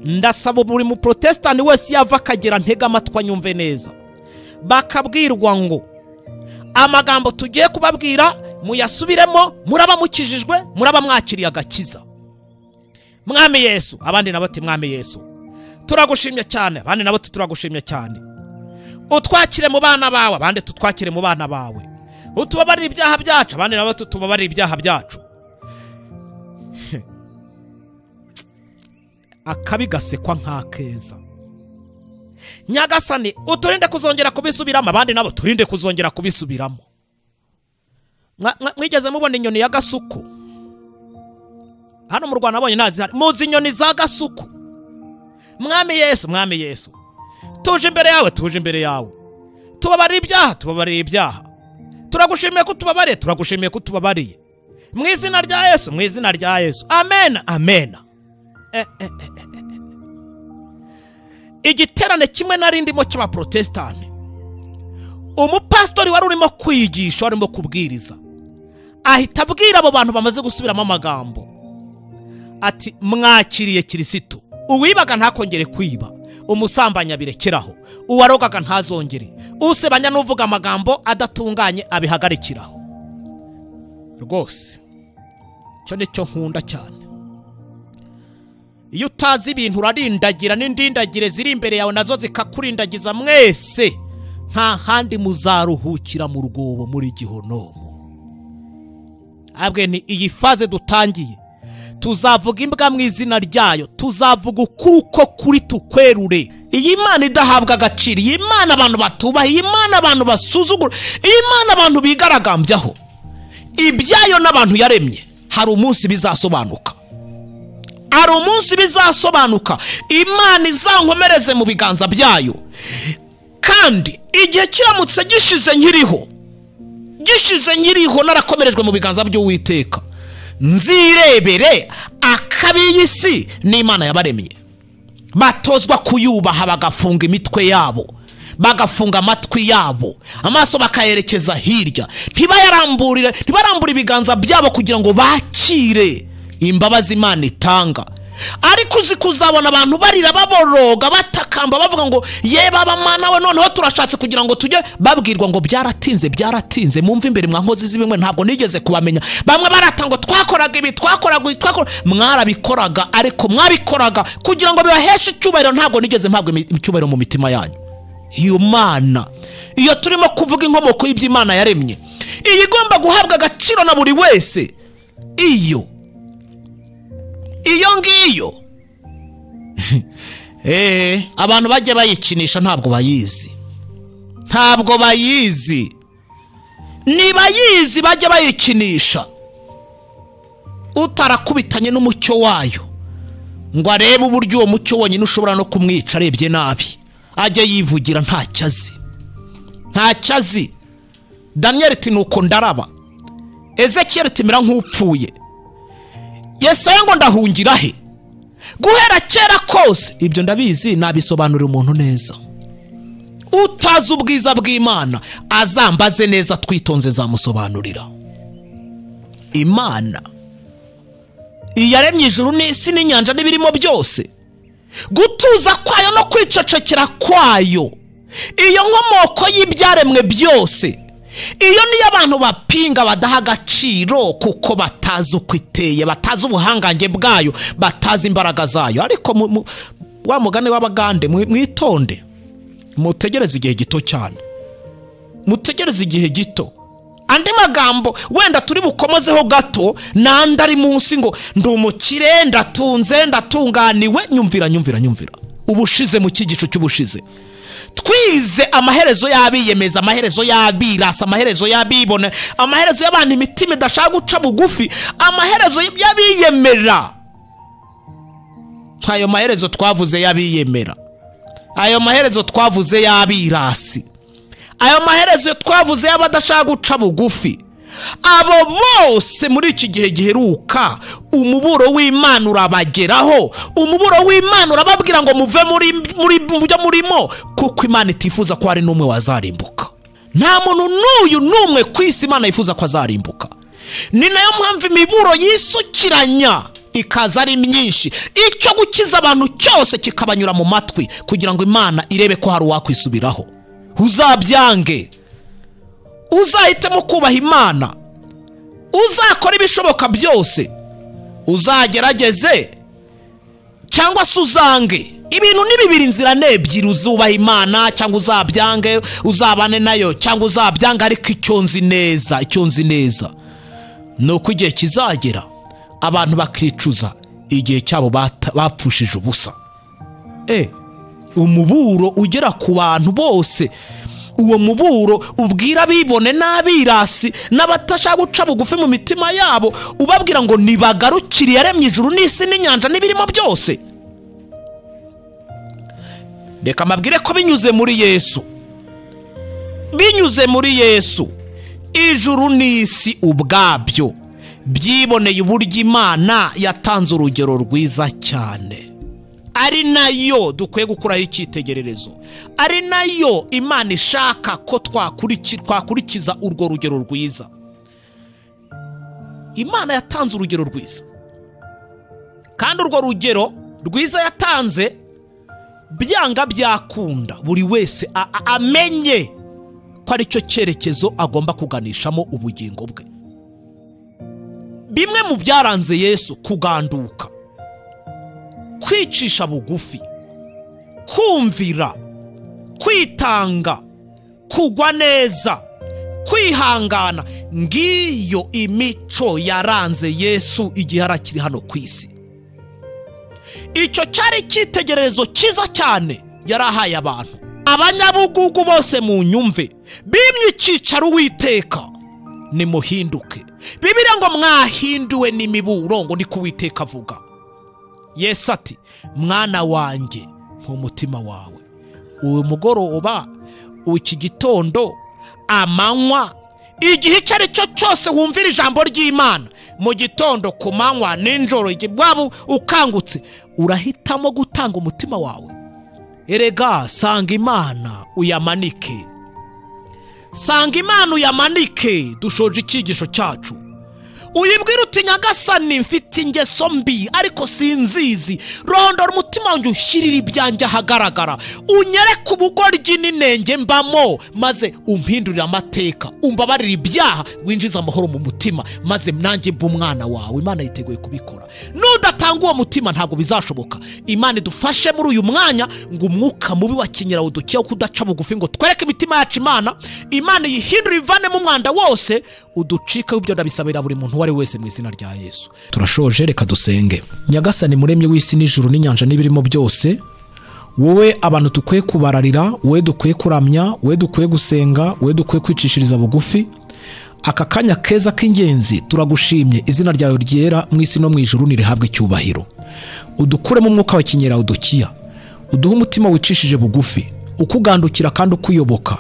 ndasaba buri muprotestani wese yava akagera ntega amatwi anyumve neza, bakabwirwa ngo amagambo tugiye kubabwira muyasubiremo, muraba mukijijwe, muraba mwakiriye agakiza. Mwami Yesu, abandi nabo ati Mwami Yesu turagushimye cyane, abandi nabo turagushimye cyane, utwakire mu bana bawe, abandi tutwakire mu bana bawe, utubabarire ibyaha byacu, abandi nabo tutubabarire ibyaha byacu. Akabi gasekwa nk'akeza. Nyagasani uturinde kuzongera kubisubiramo, abandi nabo turinde kuzongera kubisubiramo. Mwigeze mubona inyoni ya gasuku? Hano mu Rwanda nabonye ntazihari. Muzi inyoni za gasuku? Mwami Yesu, Mwami Yesu, tuje imbere yawe, tuje imbere yawe, tubabarire ibyaha, tubabarire ibyaha, turagushimiye ko tubabariye, turagushimiye ko tubabariye, mu izina rya Yesu, mu izina rya Yesu, amen, amen. Igiterane kimwe narindimo cy'abaprotestani, umupastori wari urimo kwigisha, warimo kubwiriza, ahita abwira abo bantu bamaze gusubiramo amagambo ati mwakiriye Kirisitu, uwibaga ntakongere kwiba, umusambanya birekeraho, uwarogaga ntazongere, usebanya n'uvuga amagambo adatunganye abihagarikiraho. Rwose cyo nicyo nkunda cyane. Iyo utazi ibintu urarindagira, n'indindagire ziri imbere yawe nazo zikakurindagiza. Mwese nta handi muzaruhukira mu rwobo muri gihonomo. Abwe ni iyi faze dutangiye, tuzavuga imbwa mu izina ryayo, tuzavuga ukuko kuri tukwerure. Iyi Imana idahabwa agaciro, iyi Imana abantu batubaha, iyi Imana abantu basuzugura, iyi Imana abantu bigaragambyaho, ibyayo n'abantu yaremye, hari umunsi bizasobanuka. Hari umunsi bizasobanuka. Imana izankomereze mu biganza byayo. Kandi igihe kiramutse gishize nkiriho, gishize nkiriho narakomerejwe mu biganza by'Uwiteka, nzirebere akabi y'isi n'Imana yabaremye. Batozwa kuyubaha, bagafunga imitwe yabo, bagafunga amatwi yabo, amaso bakayerekeza hirya, ntibayarambure, ntibarambure ibiganza byabo kugira ngo bakire imbabazi Imana itanga. Ariko uzi kuzabona abantu barira baboroga batakamba bavuga ngo ye baba Mana we, noneho turashatse kugira ngo tujye babwirwa ngo byaratinze, byaratinze, mumve imbere mwa nkozi z'ibimwe, ntabwo nigeze kubamenya. Bamwe barata ngo twakoraga ibi, twakoraga ibi, mwarabikoraga, ariko mwabikoraga kugira ngo bibaheshe icyubahiro, ntabwo nigeze mpabwa icyubahiro mu mitima yanyu. Iyo Mana, iyo turimo kuvuga inkomoko y'iby'Imana yaremye, iyi igomba guhabwa agaciro na buri wese, iyo ngiyo abantu bajya bayikinisha ntabwo bayizi, ntabwo bayizi, nibayizi bajya bayikinisha. Utarakubitanye n'umucyo wayo ngo arebe uburyo uwo mucyo wonyine ushobora no kumwica arebye nabi, ajye yivugira ntacyo azi, ntacyo azi. Daniel ati nuko ndaraba, Ezekiel ati mera nk'upfuye, Yesaya ngo ndahungira he? Guhera kera kose ibyo ndabizi, nabisobanurira umuntu neza. Utazi ubwiza bw'Imana azambaze neza, twitonze zamusobanurira. Imana iyaremye ijuru n'isi n'inyanja n'ibirimo byose, gutuza kwayo no kwicecekera kwayo, iyo nkomoko y'ibyaremwe byose, iyo niyo abantu bapinga badaha agaciro kuko batazi uko iteye, batazi ubuhangange bwayo, batazi imbaraga zayo. Ariko wa mugani w'abagande, mwitonde. Mutegereze igihe gito cyane, mutegereze igihe gito. Andi magambo wenda turi bukomozeho gato nandi ari munsi ngo ndi umukire, ndatunze, ndatunganiwe. Nyumvira, nyumvira, nyumvira. Ubushize mu cyigisho cy'ubushize twize amaherezo y'abiyemeza, amaherezo y'abirasa, amaherezo y'abibone, amaherezo y'abantu imitima idashaka guca bugufi, amaherezo y'abiyemera. Ayo maherezo twavuze y'abiyemera, ayo maherezo twavuze y'abirasi, ayo maherezo twavuze y'abadashaka guca bugufi. Abo bose muri iki gihe giheruka umuburo w'Imana urabageraho. Umuburo w'Imana urababwira ngo muve muri byo murimo, kuko Imana itifuza ko hari n'umwe wazarimbuka. Nta muntu n'uyu n'umwe ku isi Imana yifuza ko azarimbuka. Ni nayo mpamvu imiburo yisukiranya ikaza ari myinshi, icyo gukiza abantu cyose kikabanyura mu matwi, kugira ngo Imana irebe ko hari uwakwisubiraho. Uzabyange, uzahitemo kubaha Imana, uzakora ibishoboka byose, uzagerageze cyangwa se uzange. Ibintu ni bibiri, inzira ni ebyiri: uzubaha Imana cyangwa uzabyange, uzabane nayo cyangwa uzabyange. Ariko icyo nzi neza, icyo nzi neza ni uko igihe kizagera abantu bakicuza igihe cyabo bapfushije ubusa. Umuburo ugera ku bantu bose, uwo muburo ubwira abibone n'abirasi n'abatashaka guca bugufi mu mitima yabo, ubabwira ngo nibagarukire yaremye ijuru n'isi n'inyanja n'ibirimo byose. Reka mbabwire ko binyuze muri Yesu, binyuze muri Yesu, ijuru n'isi ubwabyo byiboneye uburyo Imana yatanze urugero rwiza cyane, ari nayo dukwiye gukuraho icyitegererezo, ari nayo Imana ishaka ko twakurikiza urwo rugero rwiza. Imana yatanze urugero rwiza, kandi urwo rugero rwiza yatanze byanga byakunda buri wese amenye ko aricyo cyerekezo agomba kuganishamo ubugingo bwe. Bimwe mu byaranze Yesu: kuganduka, kwicisha bugufi, kumvira, kwitanga, kugwa neza, kwihangana. Ngiyo imico yaranze Yesu igihe arakiri hano ku isi. Icyo cyari icyitegererezo cyiza cyane yarahaye abantu. Abanyabugugu bose mu nyumve, bimye icyicaro Uwiteka, nimuhinduke. Bibiliya ngo mwahinduwe n'imiburo, ngo niko Uwiteka avuga. Yesu ati mwana wanjye mu mutima wawe. Uyu mugoroba, iki gitondo, amanywa, igihe icyo ari cyo cyose wumvira ijambo ry'Imana, mu gitondo, ku manywa, nijoro, igihe waba ukangutse, urahitamo gutanga umutima wawe. Erega sanga Imana uyamanike, sanga Imana uyamanike. Dushoje icyigisho cyacu. Uyibwira uti Nyagasani mfite ingeso mbi ariko sinzizi, rondora umutima wanjye ushyirire ibyanjye ahagaragara, unyereke ubugoryi n'inenge mbamo, maze umpindurire amateka, umbabarire ibyaha, winjize amahoro mu mutima, maze nanjye mbe umwana wawe. Imana yiteguye kubikora. Nudatanga uwo mutima ntabwo bizashoboka. Imana idufashe muri uyu mwanya ngo umwuka mubi wa kinyira udukiye kudaca bugufi, ngo twereke imitima yacu Imana, Imana yihindure ivanemo umwanda wose uducike. Ibyo ndabisabira buri muntu uwo ari wese mu izina rya Yesu. Turashoje, reka dusenge. Nyagasani muremye w'isi n'ijuru n'inyanja n'ibirimo byose, wowe abantu dukwiye kubararira, wowe dukwiye kuramya, wowe dukwiye gusenga, wowe dukwiye kwicishiriza bugufi, aka kanya keza k'ingenzi turagushimye. Izina ryawe ryera mu isi no mu ijuru nirihabwe icyubahiro. Udukuremo umwuka wa kinyera udukiya, uduhe umutima wicishije bugufi, ukugandukira kandi ukuyoboka.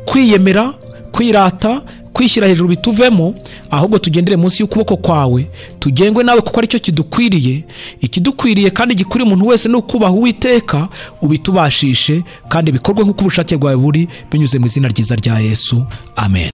Kwiyemera, kwirata, kwishyira hejuru bituvemo, ahubwo tugendere munsi y'ukuboko kwawe, tugengwe nawe kuko aricyo kidukwiriye. Ikidukwiriye kandi gikwiriye umuntu wese ni ukubaha Uwiteka. Ubitubashishe kandi bikorwe nk'uko ubushake bwawe buri, binyuze mu izina ryiza rya Yesu, amen.